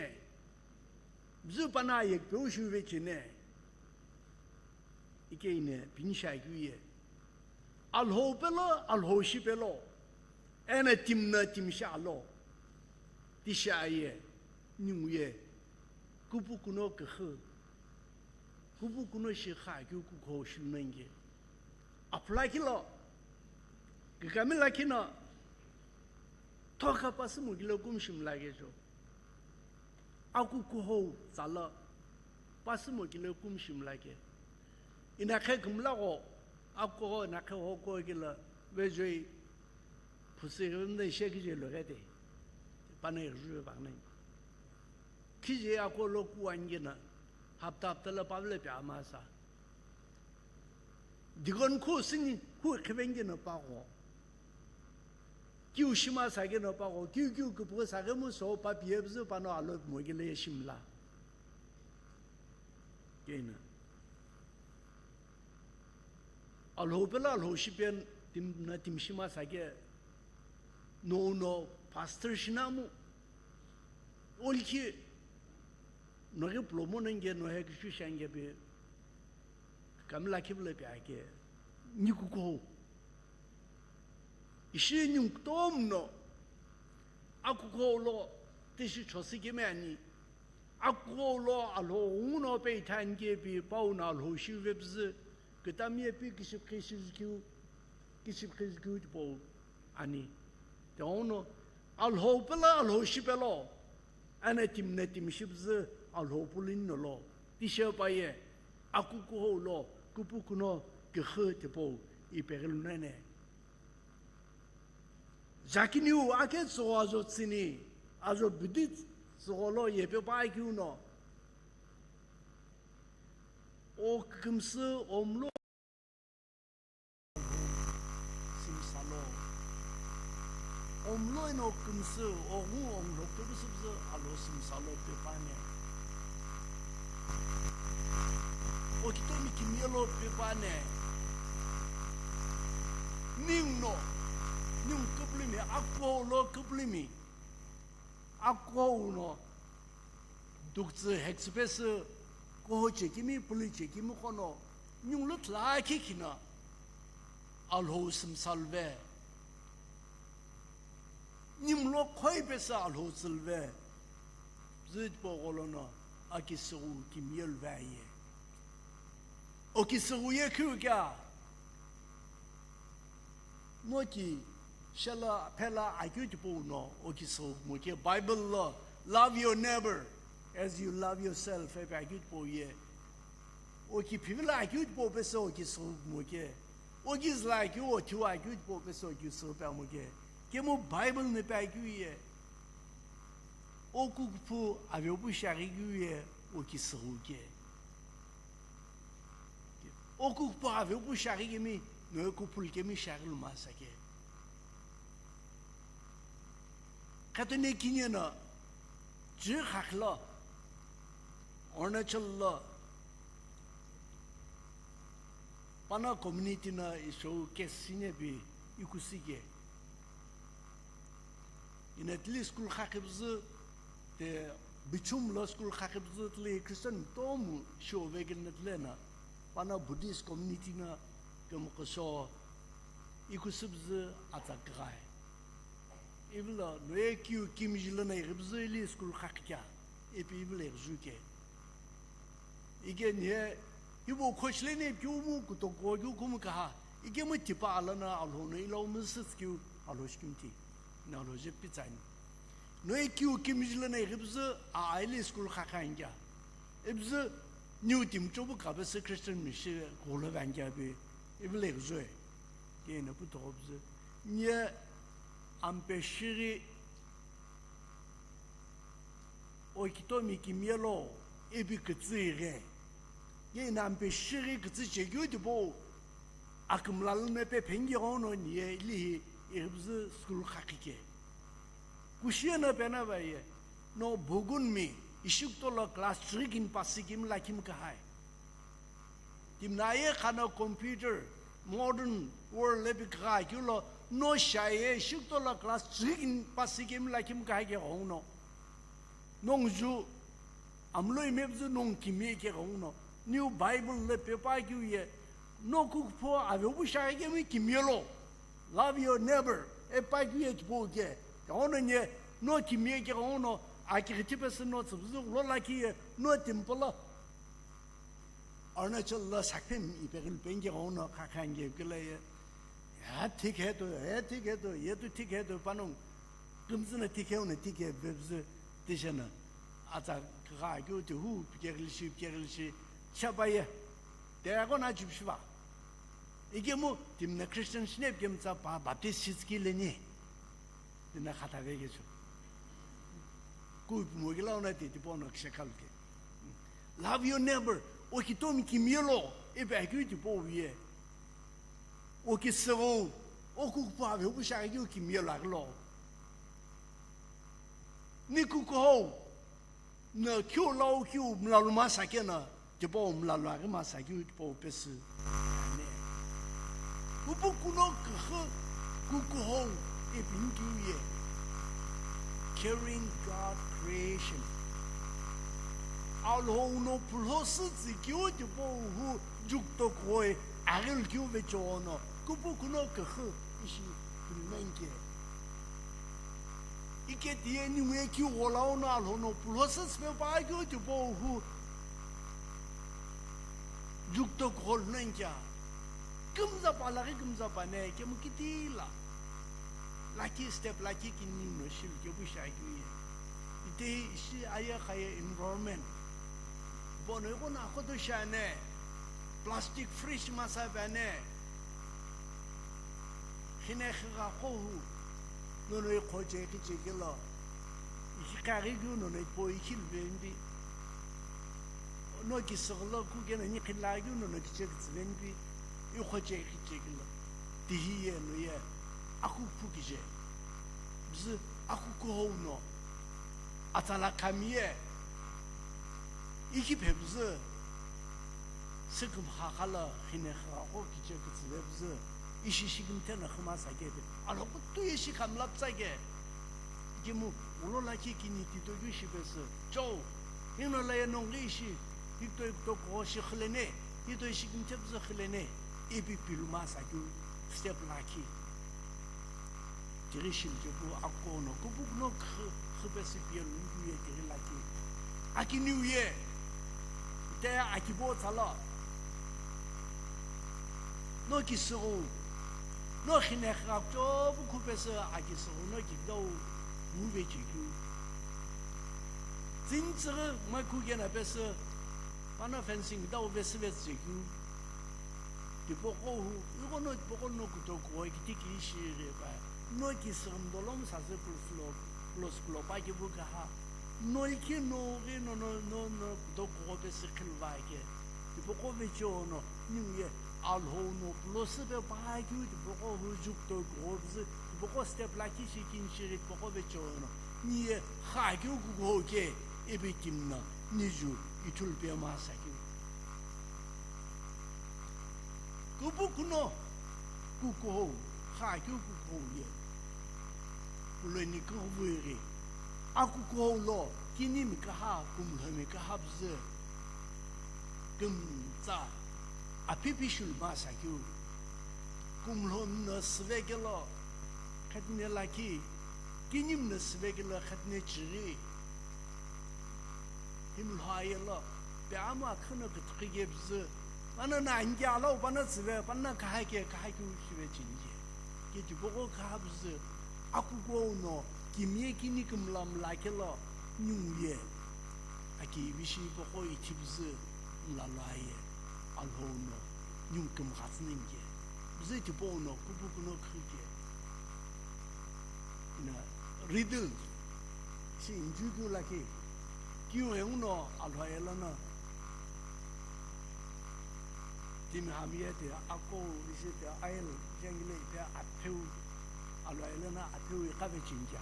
bzü pano ayekpeu shiuve cheni, ikeine pinishiakeu ye. Alhou pelo, Alhou shi pelo, eno timi no timi shi alo, tishi aye, ningu ye, kupu kuno küxü, kupu kuno shi xakeu kukuhou shiu nongu ye. Aphula kilo, kükami lakhi no, thoka pasü mokilo kumu shi mlake jo. Akukuhou tsala, pasü mokilo kumu shi mlake. Inakhe kümlagho, akukuhou inakhe hoko kilo, vejoi, phusi ghi mde ishe kije lo gete. Pano irju bang nai. Kije akukuhou lo kuwani keno, hapta hapta lo pavle pe ama sa. Deacon khu sini, khu khiveni keno pagho. Kiu shima sa keno pagho, kiu kiu küpüghü sa kemu so papi ye bzü pano alo mokilo ye shi mla. Keno. Alhou pelo Alhou shi pe timi no timi shima sa ke, no no pastor shi namu. Olkhi, no ghi pulo mono nge no he kishu shange pe. Kükami lakhi pilo pe ake, ningu kukuhou. Ishi ningu kutomo no, akukuhou lo tishi chosi kemi ani. Akukuhou lo Alhou ghenguno pe ithani kepi pau no Alhou shiuve bzü, kütami ye pi kishipikhi shizükeu, kishipikhi zükeu tipau ani. Tighenguno, Alhou pelo, Alhou shi pelo, eno timi no timi shi bzü Alhou puluni no lo, tishi pa ye, akukuhou lo, kupu kuno küxü tipau, ipeghi lunene. Jakiniu ake tsügho ajo tsüni, ajo bidi tsügho lo yepe pa keu no, o kümsü, o mlo, simsalo. O mlo eno kümsü, o ngu, o mlo kümsü bzü Alhou simsalo pe pane. O kitomi kimiye lo pe pane. Ningu no, ningu küpülümi, akukuhou lo küpülümi. Akukuhou no, duktsü hektsü pesü, kuhou chekimi, pülü chekimi kono, ningu lo tla kikhi no, Alhou simsaluve. Ningu lo khoi pesü Alhou tsüluve. Bzü tipau gholo no, akisüghü kimiye luve aye. O kisüghü ye khiu kea. No ki, shela, phela, akeu tipau no, o kisüghü kumo ke, Bible lo, love your neighbor as you love yourself, ipi akeu tipau ye. O ki phivila akeu tipau pesü o kisüghü kumo ke. O ki züla akeu, o thiu akeu tipau pesü o kisüghü pe amo ke. Kemu Bible no pe akeu ye. O kukuphu avepu shiaghi keu ye, o kisüghü ke. O kukuphu avepu shiaghi kemi, noye kuphu kemi shiaghi lumasa ke. Khatone kini no, chü khakhi lo, Arunachal lo, pano community no isho case sine bi ikusi ke. Ina tili school khakhi bzü, te bichum lo school khakhi bzü tili Christian tomu shio vekil na tile na, pano Buddhist community na kemokosho ikusi bzü atsa kghai. Ivilo noye kiu kimiji lono ighi bzü ili school khakhi kea, ipi ivilo ighi ju ke. Ike niye, ibo khochile ne kiumu kutoko kiu kumu kaha. Ike mu tipa alana Alhou no ilau mu sitskiu Alhou shikimti. Na Alhou je pitsani. No ikiu kimiji lono ighi bzü a aile school khakha ingia. Ibzü niu timi chobu kabese Christian mishi ghulo vangia bi. Ibile ighi zue. Kena pu toko bzü. Nye ampe shiri O kitomi kimiye lo, ipi kütsü ighi. Ye inampe shighi kütsü chekeu tipau, akümla lüne pe phengi ghono niye ilihi ighipüzü school khakhi ke. Kushiye no pena va ye, no bugunmi ishi kuto lo class three kini pasi kimi lakhi mi kahai. Timi no aye khano computer, modern world ipi kha keu lo, No shiaye shikutola class three kini pass ikemu lakhi mkahake ghenguno. Nongu ju amlo imepüzü nongu kimiye ke ghenguno. New Bible le pepa kiu ye. No kukupho avewu shiaye kemu kimiye lo. Love your neighbor. Epa kiu ye tipau ke. Ghenguno nye no kimiye ke ghenguno. Aki ghiti pesü no tsüpüzü lo lakhi ye. No temple lo. Arunachal lo sakphem ipeghi lupeni ke ghenguno khakhange kile ye. Ya thik hai to, ya thik hai to, ye tu thik hai to, panongu kümzü no thik hai uno thik hai pepüzü tishena. Atsa kha keu ti hu, pikeghi lishi, pikeghi lishi, chapaye. Te agona chipshiva. Ikemu, timi no Christian shine pikemu tsa pa Baptist shitski leni. Tina khatha vekesü. Kuipumo kila ona ti, tipau no kishakhalu ke. Love your neighbor. O kitomi kimiye lo, ipi akeu tipau ye. O kisüghou, o kukupho avewu shiaye kimiye lo aghi lo. Ni kukuhou, no kiu lau kiu mlalu masa keno, tipau mlalu aghi masa kiu tipau pesü. Amen. Kupukuno küxü kukuhou ipi kiu ye. Carrying God creation. Alhou no pulho sütsü kiu tipau hu juktokughoi aghil kiu vecheono. Kupukuno küxü ishi pulunenke. Ike tiye ninguye kiu gholauno Alhou no pulho sütsü pepa kiu tipau hu juktokughoi lunenkia. Kümzapa laghi kümzapa ne kemu kitila. Lakhi step lakhi kini no shilu kepu shiakeu ye. Ite ishi aye khaye environment. Bono ighono akhoto shiane. Plastic free shimasa vane. Khine khighaqo hu, nono ikhoche kichekelo, ikhikaghi keu nono ipo ikhiluveni pi. No kisüghülo kukeno nikhila keu nono kichekitsüveni pi, ikhoche kichekelo. Tihi ye no ye, akukuphu kije. Bzü akukuhou no. Atsala khami ye. Ikhi phepüzü. Sükümkha khala khine khaqo kiche kütsüvepüzü, ishi shikimthe no khümasa kete, alokutu ishi khamlapsa ke. Kimu, ulo lakhi kini tito keu shipesü, chou, hino laye nongu ishi, hikto hikto kugho shi khilene, hito ishi kimthe püzü khilene, ipi pilu masa keu, step lakhi. Tighi shilikepu akukuhou no kupukuno kh-, khüpesü piye lukeu ye tighi lakhi. Aki niu ye. Ite akibo tsala. No kisüghou. No khine khakchopu khüpesü akisüghou no kidau mu vechekeu. Tsintsüghü maku kena pesü. Pana fencing dau vesü vechekeu. Tipaqo hu, ighono tipaqo no kutokughoi kiti kishi gheva. No kisüghü mdolomu sasü kulo, kulo, kulo pa kivu kaha. No ikhi no ghi no, no, no, no kutokughoi pesü khilva ke. Tipaqo vecheono, ninguye Alhou no pulosü pepa keu tipaqo hu juktokughoi püzü, tipaqo step lakhi shi kini shi ghi tipaqo vecheono. Niye kha keu kukuhou ke, ipi timi no, ni ju ithulu pe masa keu. Kupukuno kukuhou, kha keu kukuhou ye. Puloni kuhuvui ghi, akukuhou lo, kinimi kaha, kumlhomi kaha püzü. Kümtsa, aphi pishulu masa keu. Kumlhomi no süvekelo, khatine lakhi, kinimi no süvekelo, khatine chighi. Himlho ayelo, pe amu akhüno küthükhi kepüzü, pano no anike alau pano tsüve, pano no kahake, kahake ushive chinje. Ke tipaqo kha püzü, akukuhou no, kimiye kini kümla mla kelo, ninguye. Aki bishi paqo ithi püzü, mla lo aye, Alhou no, ningu kümghatsü ninge. Püzü tipaqo no, kupukuno khike. Ina, riddle. Si injukeu lakhi, kiu ghenguno Alhou aye lono. Timi hami ye ti akou ishi ti ayelo jengile ti apheu, Alhou aye lono apheu iqa vechinja.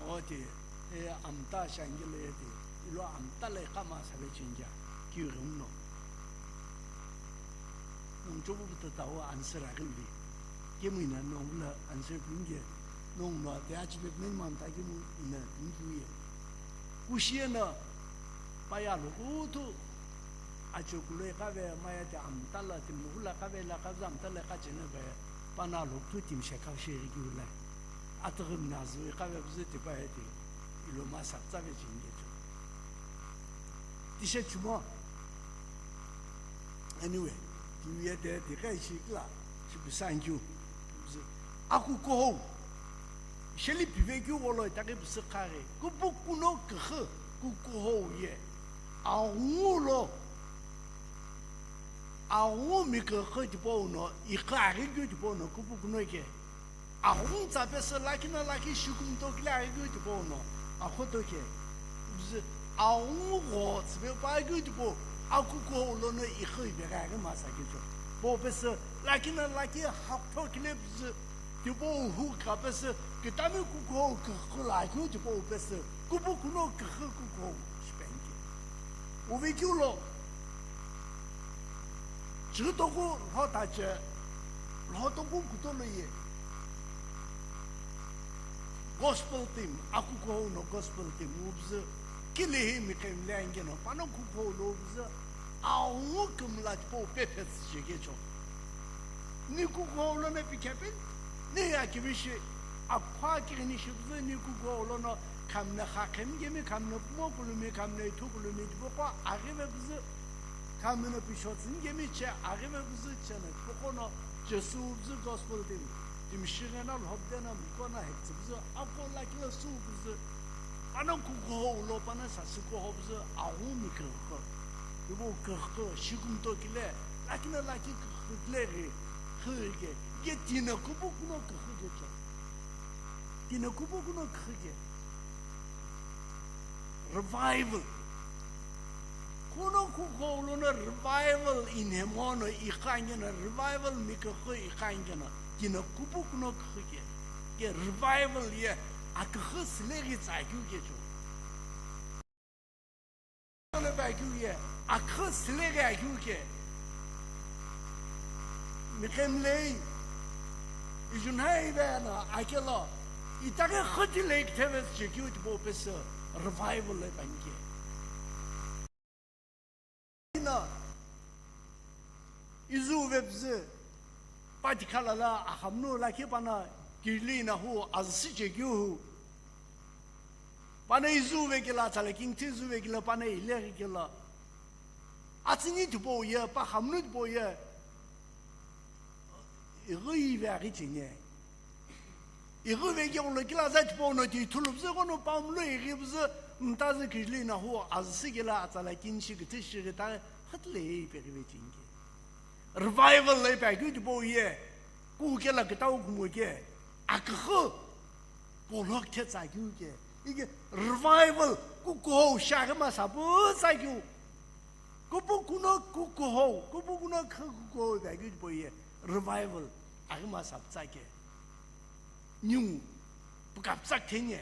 O ti, e amta shangile ye ti, ilo amta lo iqa masa vechinja, kiu ghenguno. Nongu chopu pütü tau answer aghilvi. Kemu ina nongu la answer pinge, nongu no ate achievement manta kemu ina pinge ye. Kushi ena paya lo kutu acho kulo kave maya te amtala te mugula kave la kave amtala kachene ve pana lo kutu tim sheka sheri kiula. Atagim nazu kave bize te paya te ilo masa tsa ve chinge cho. Tishe chumo. Anyway, tiye de de kai shikla, shibu sangyu. Aku kohou. Sheli pive kyu wolo itaki bisi kare. Kupu kuno kekhe ku kohou ye. Aungu lo. Aungu mi kekhe tipo uno, ikari kyu tipo uno, kupu kuno ke. Aghungu tsa pesü lakhi na lakhi shikumto kile aghi keu tipau no, akhoto ke. Bzü, aghungu gho tsüpe pa keu tipau, akukuhou lono ighi ipeghi aghi masa kecho. Po pesü lakhi na lakhi hakutho kile bzü, tipau hu ka pesü, kitami kukuhou kikhu la keu tipau pesü, kupu kuno kikhu kukuhou shipeni ke. Uve keu lo, chighi toku lho tache, lho toku kuto lo ye. Gospel team, akukuhou no gospel team, ubzü, kilihi miqemile angeno, pano kukuhou lo ubzü, aungu kümla tipau pephe tsüche kecho. Ni kukuhou lo na pikepin, ni akivishi, akhwa kighini shibzü, ni kukuhou lo no, khamna khakhemi kemi, khamna pumo kulumi, khamna ithu kulumi, tipaqo aghi vebzü, khamna pisho tsüni kemi che aghi vebzü, chena tipaqo no, Jesu ubzü gospel team, timishighe na lhobde na muko na hektsübzü, ako lakhi la su ubzü, pano kukuhou lo, pano sasü kuhou bzü, aungu mi kikhu, ibo kikhu, shikumto kile, lakhi na lakhi kikhu kile ghi, khige, ye tina kupu kuno kikhu kecho. Tina kupu kuno kikhu ke. Revival. Kuno kukuhou lono revival inhemono iqangena, revival mikekhu iqangena, tina kupu kuno kikhu ke. Ke revival ye akikhu sileghi tsakeu kecho. Lo pe akeu ye, akhu sileghi akeu ke. Miqemilei, ijunhai ve na akelo, itaghi khuti lei kitheve chekeu tipau pesü revival lo pe anike. Ina, izu vebzü, patikhala la axamunu lakhi pana kirili na hu azüsü chekeu hu. Pana izu vekela, tsala kingthi izu vekela, pana ileghi kela. Atsüni tipau ye, pa xamunu tipau ye. Ighi ive aghi cheni. Ighi vekeulo kila za tipau no ti ithulu bzü kono pa mlo ighi bzü mtazü kirili na hu azüsü kela atsala kinshi kithi shighi ta khatile ipeghi ve chingi. Revival lo ipi akeu tipau ye, kukela kitau kumo ke, akhu, kolo ketsa akeu ke, ike revival, kukuhou shaghi masa putsa akeu. Kupu kuno kukuhou, kupu kuno kha kukuhou ipi akeu tipau ye, revival, aghi masa putsa ke. Ningu, pukaptsa khenye.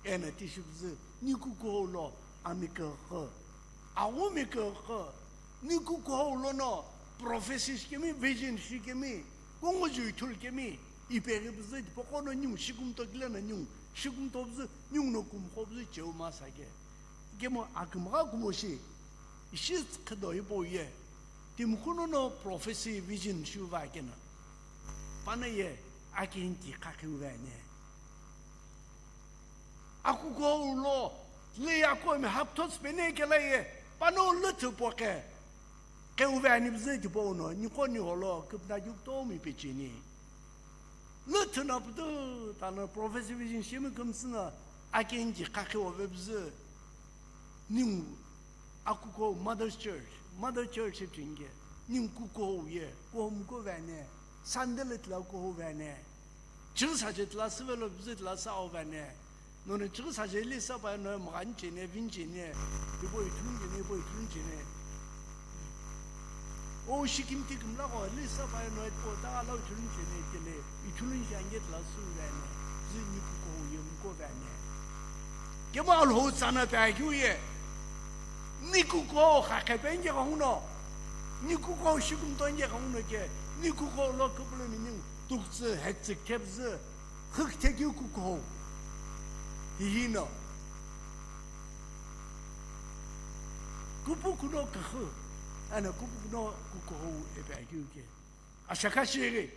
Ena tishibzü, ni kukuhou lo, ami kekhe. Awu mi kekhe. Ni kukuhou lono, prophecy shikemi, vision shikemi, kunguju ithulu kemi, ipeghi bzü, tipaqo no ningu shikumto kile na ningu, shikumto bzü, ningu no kumqo bzü cheu masa ke. Kemo akümgha kumo shi, ishi khido ipo ye, timkhuno no prophecy, vision shuva kena. Pana ye, akinti kakhiu vene. Akukuhou lo, le yakomi hapthots pene kela ye, pano lüthü poke, keu veni bzü tipau no, niko ni holo, küpna juk tomi pechini. Lüthü na putu, tano prophecy vision shimi kümsü na, akinti kakhiu ve bzü. Ningu, akukuhou mother church, mother church iphinge, ningu kukuhou ye, kuhou muko vene, Sunday lo tila kuhou vene. Chighi saje tila süvelo bzü tila sa o vene. Noni chighi saje li sa pa no mghan chene, vin chene, ibo ithulun chene, ibo ithulun chene. O shikimti kümla ko li sa pa no ibo ta la ithulun chene kele, ithulun shange tila su vene. Bzü ni kukuhou ye muko vene. Kemo Alhou tsana pe akeu ye. Ni kukuhou khakhe penge khanguno. Ni kukuhou shikumto nge khanguno ke. Ni kukuhou lo kupulumi ningu. Tsüktsü, hetsü, khepzü, hükthekeu kukuhou. Hihino. Kupukuno küxü, eno kupukuno kukuhou ipi akeu ke. Ashakha shighi,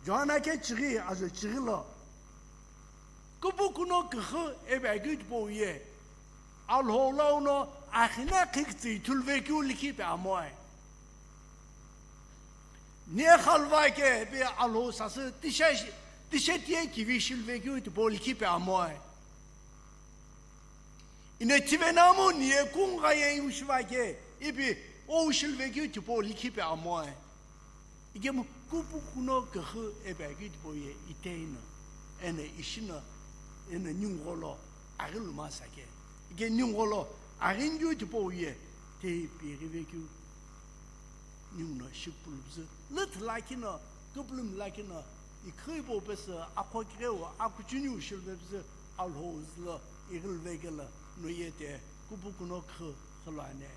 Johana ke chighi, ajo chighi lo. Kupukuno küxü ipi akeu tipau ye. Alhou lau no aghina khiktsü ithuluvekeu likhi pe amoe. Ni khalva ke ipi Alhou sasü tisha, tisha tiye kivi shiluvekeu tipau likhi pe amoe. Ino tivena mu ni ye kungha ye ushiva ke ipi o ushiluvekeu tipau likhi pe amoe. Ikemu kupukuno küxü ipi akeu tipau ye iteino, eno ishino, eno ningu gholo aghi lumasa ke. Ike ningu gholo aghi nikeu tipau ye, te ipi ighivekeu. Ninguno shikupulu püzü, lüthü lakhi no, küpülümi lakhi no, ikhü ipo pesü, akho kighe wu, akuchuniu shiluvepüzü, Alhou zülo, ighiluvekelo, no ye te, kupukuno küxü, xülo ane.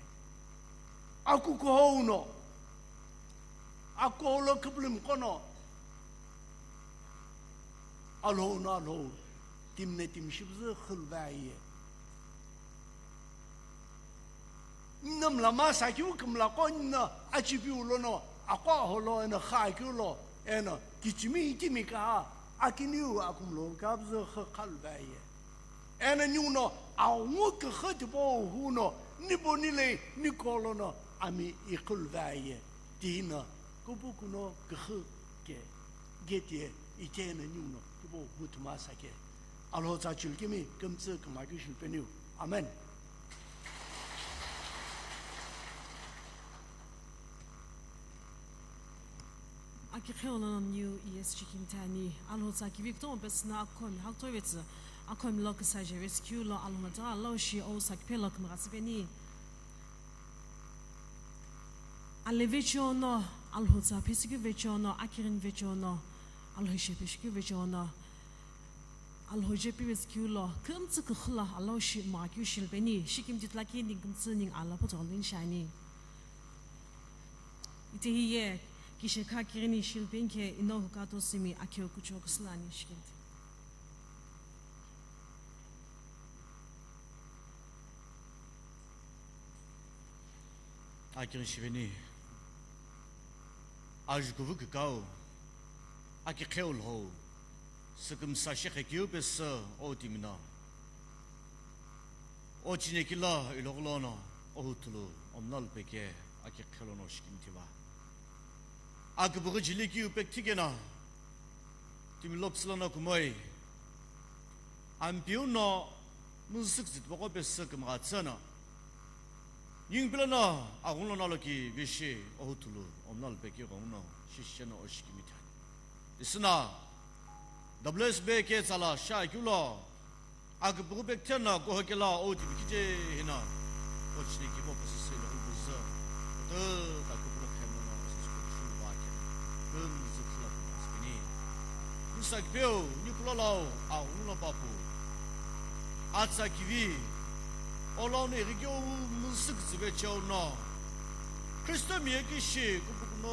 Akukuhou no, akuhou lo küpülümi qo no, Alhou no Alhou, timi no timi shi püzü xüluve aye. Nino mla masa keu kümla qo nino achipiu lono aqo aholo eno xakeu lo eno kichimi itimi kaha akiniu akumlo kapüzü xü xaluve aye. Eno ninguno aghungu küxü tipau hu no nipo nilei niko lono ami iqhuluve aye. Tino kupukuno küxü ke geti ye icheno ninguno tipau hu thumasa ke. Alhou tsa chilkimi kümtsü kümaghi shilupeniu. Amen. Akiqheo lono New E S G kimtani, Alhou tsa kivi kutomo pesüna akhomi hakutoi vetsü, akhomi lo küsaje vetsü keu lo Alhou no tsa alaushi o sakiphe lo kümghatsüpeni. Ale vecheono, Alhou tsa phesükeu vecheono, akighini vecheono, Alhou ishe phesükeu vecheono, Alhou je pivetsü keu lo, kümtsü küxü lo, alaushi mgha keu shilupeni, shikimtitulakhi ningu kümtsü ningu ala photo lo inishani. Itehi ye, kishekha kighini shilupeni khe ino hukato simi akheu kucho küsülani shikimti. Akighi shiveni, ajukuvü kükau, akiqheu lhou, sükümsa shekhe keu pesü o timi no. O chinekilo iloghulono, o huthulu, omla lupeke, akiqheu lono shikimthi va. Aküpüghü jili keu pekthikeno, timi lo püsü lono kumoi. Ampeu no, müzü küzü tipaqo pesü kümgha tsüno. Ningu pilo no, aghungu lono aloki vishi, o huthulu, omla lupeke ghenguno, shisheno o shikimithani. Isüna, W S B ke tsala shakeu lo, aküpüghü pektheno kuhokelo o timi kiche hino, o chineki vo pesü silo hu püzü, o tü ta küpülo khemno no, o sisü kushulu va khe, kümzü khüla kümzü kini. Nisa kipeu, ni kulo lau, aghungu lo papu. Atsa kivi, o lau no ighikeu müzü küzü vecheo no. Kristo miye kishi kupukuno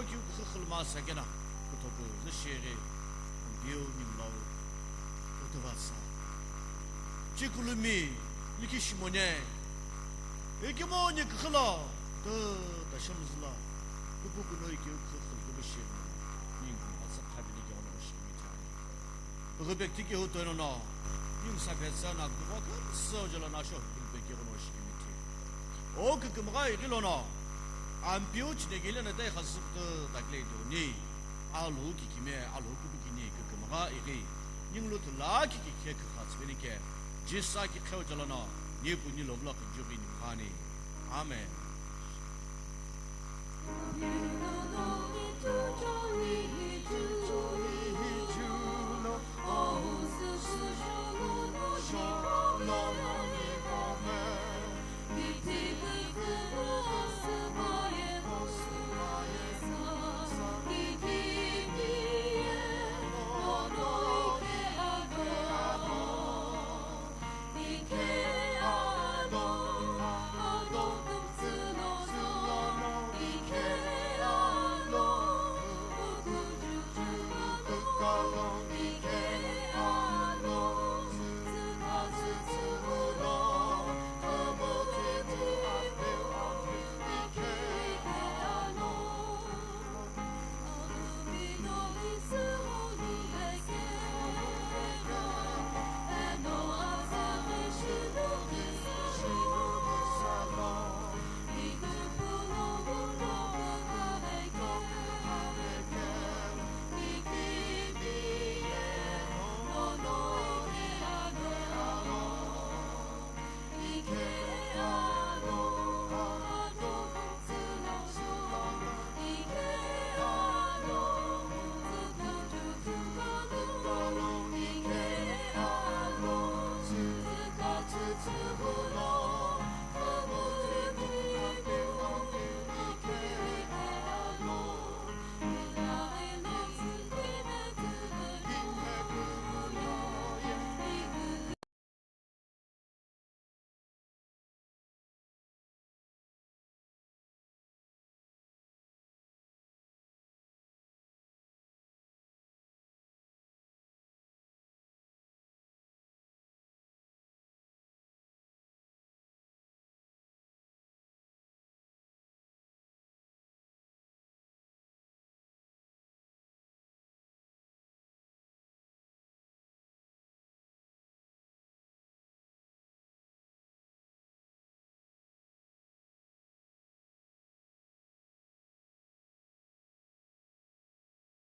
keu küxü xülüma sakena, kuthopu zü shighi, ampeu ningu lau, kutuvatsa. Chikulumi, likhi shimone, ikimoni küxü lo, tü ta shemüzü lo, kupukuno keu küxü xülüma shighi, ningu atsa khabili keu no shighi mithani. Püghü pekthiki hu toino no, ningu saphe tsü na kuva kümsü jolo na sho püghü pekthiki no shighi mithi. O kükümgha ighi lono, ampeu chinekile na dai khasüpütü dakle doni, Alhou kikime, Alhou kupikini kükümgha ighi, ningu lo tula kiki khe kükha tsüpeni ke, Jisü kiqheu jolo no, nipu ni lo vlok jughi ni khani. Amen.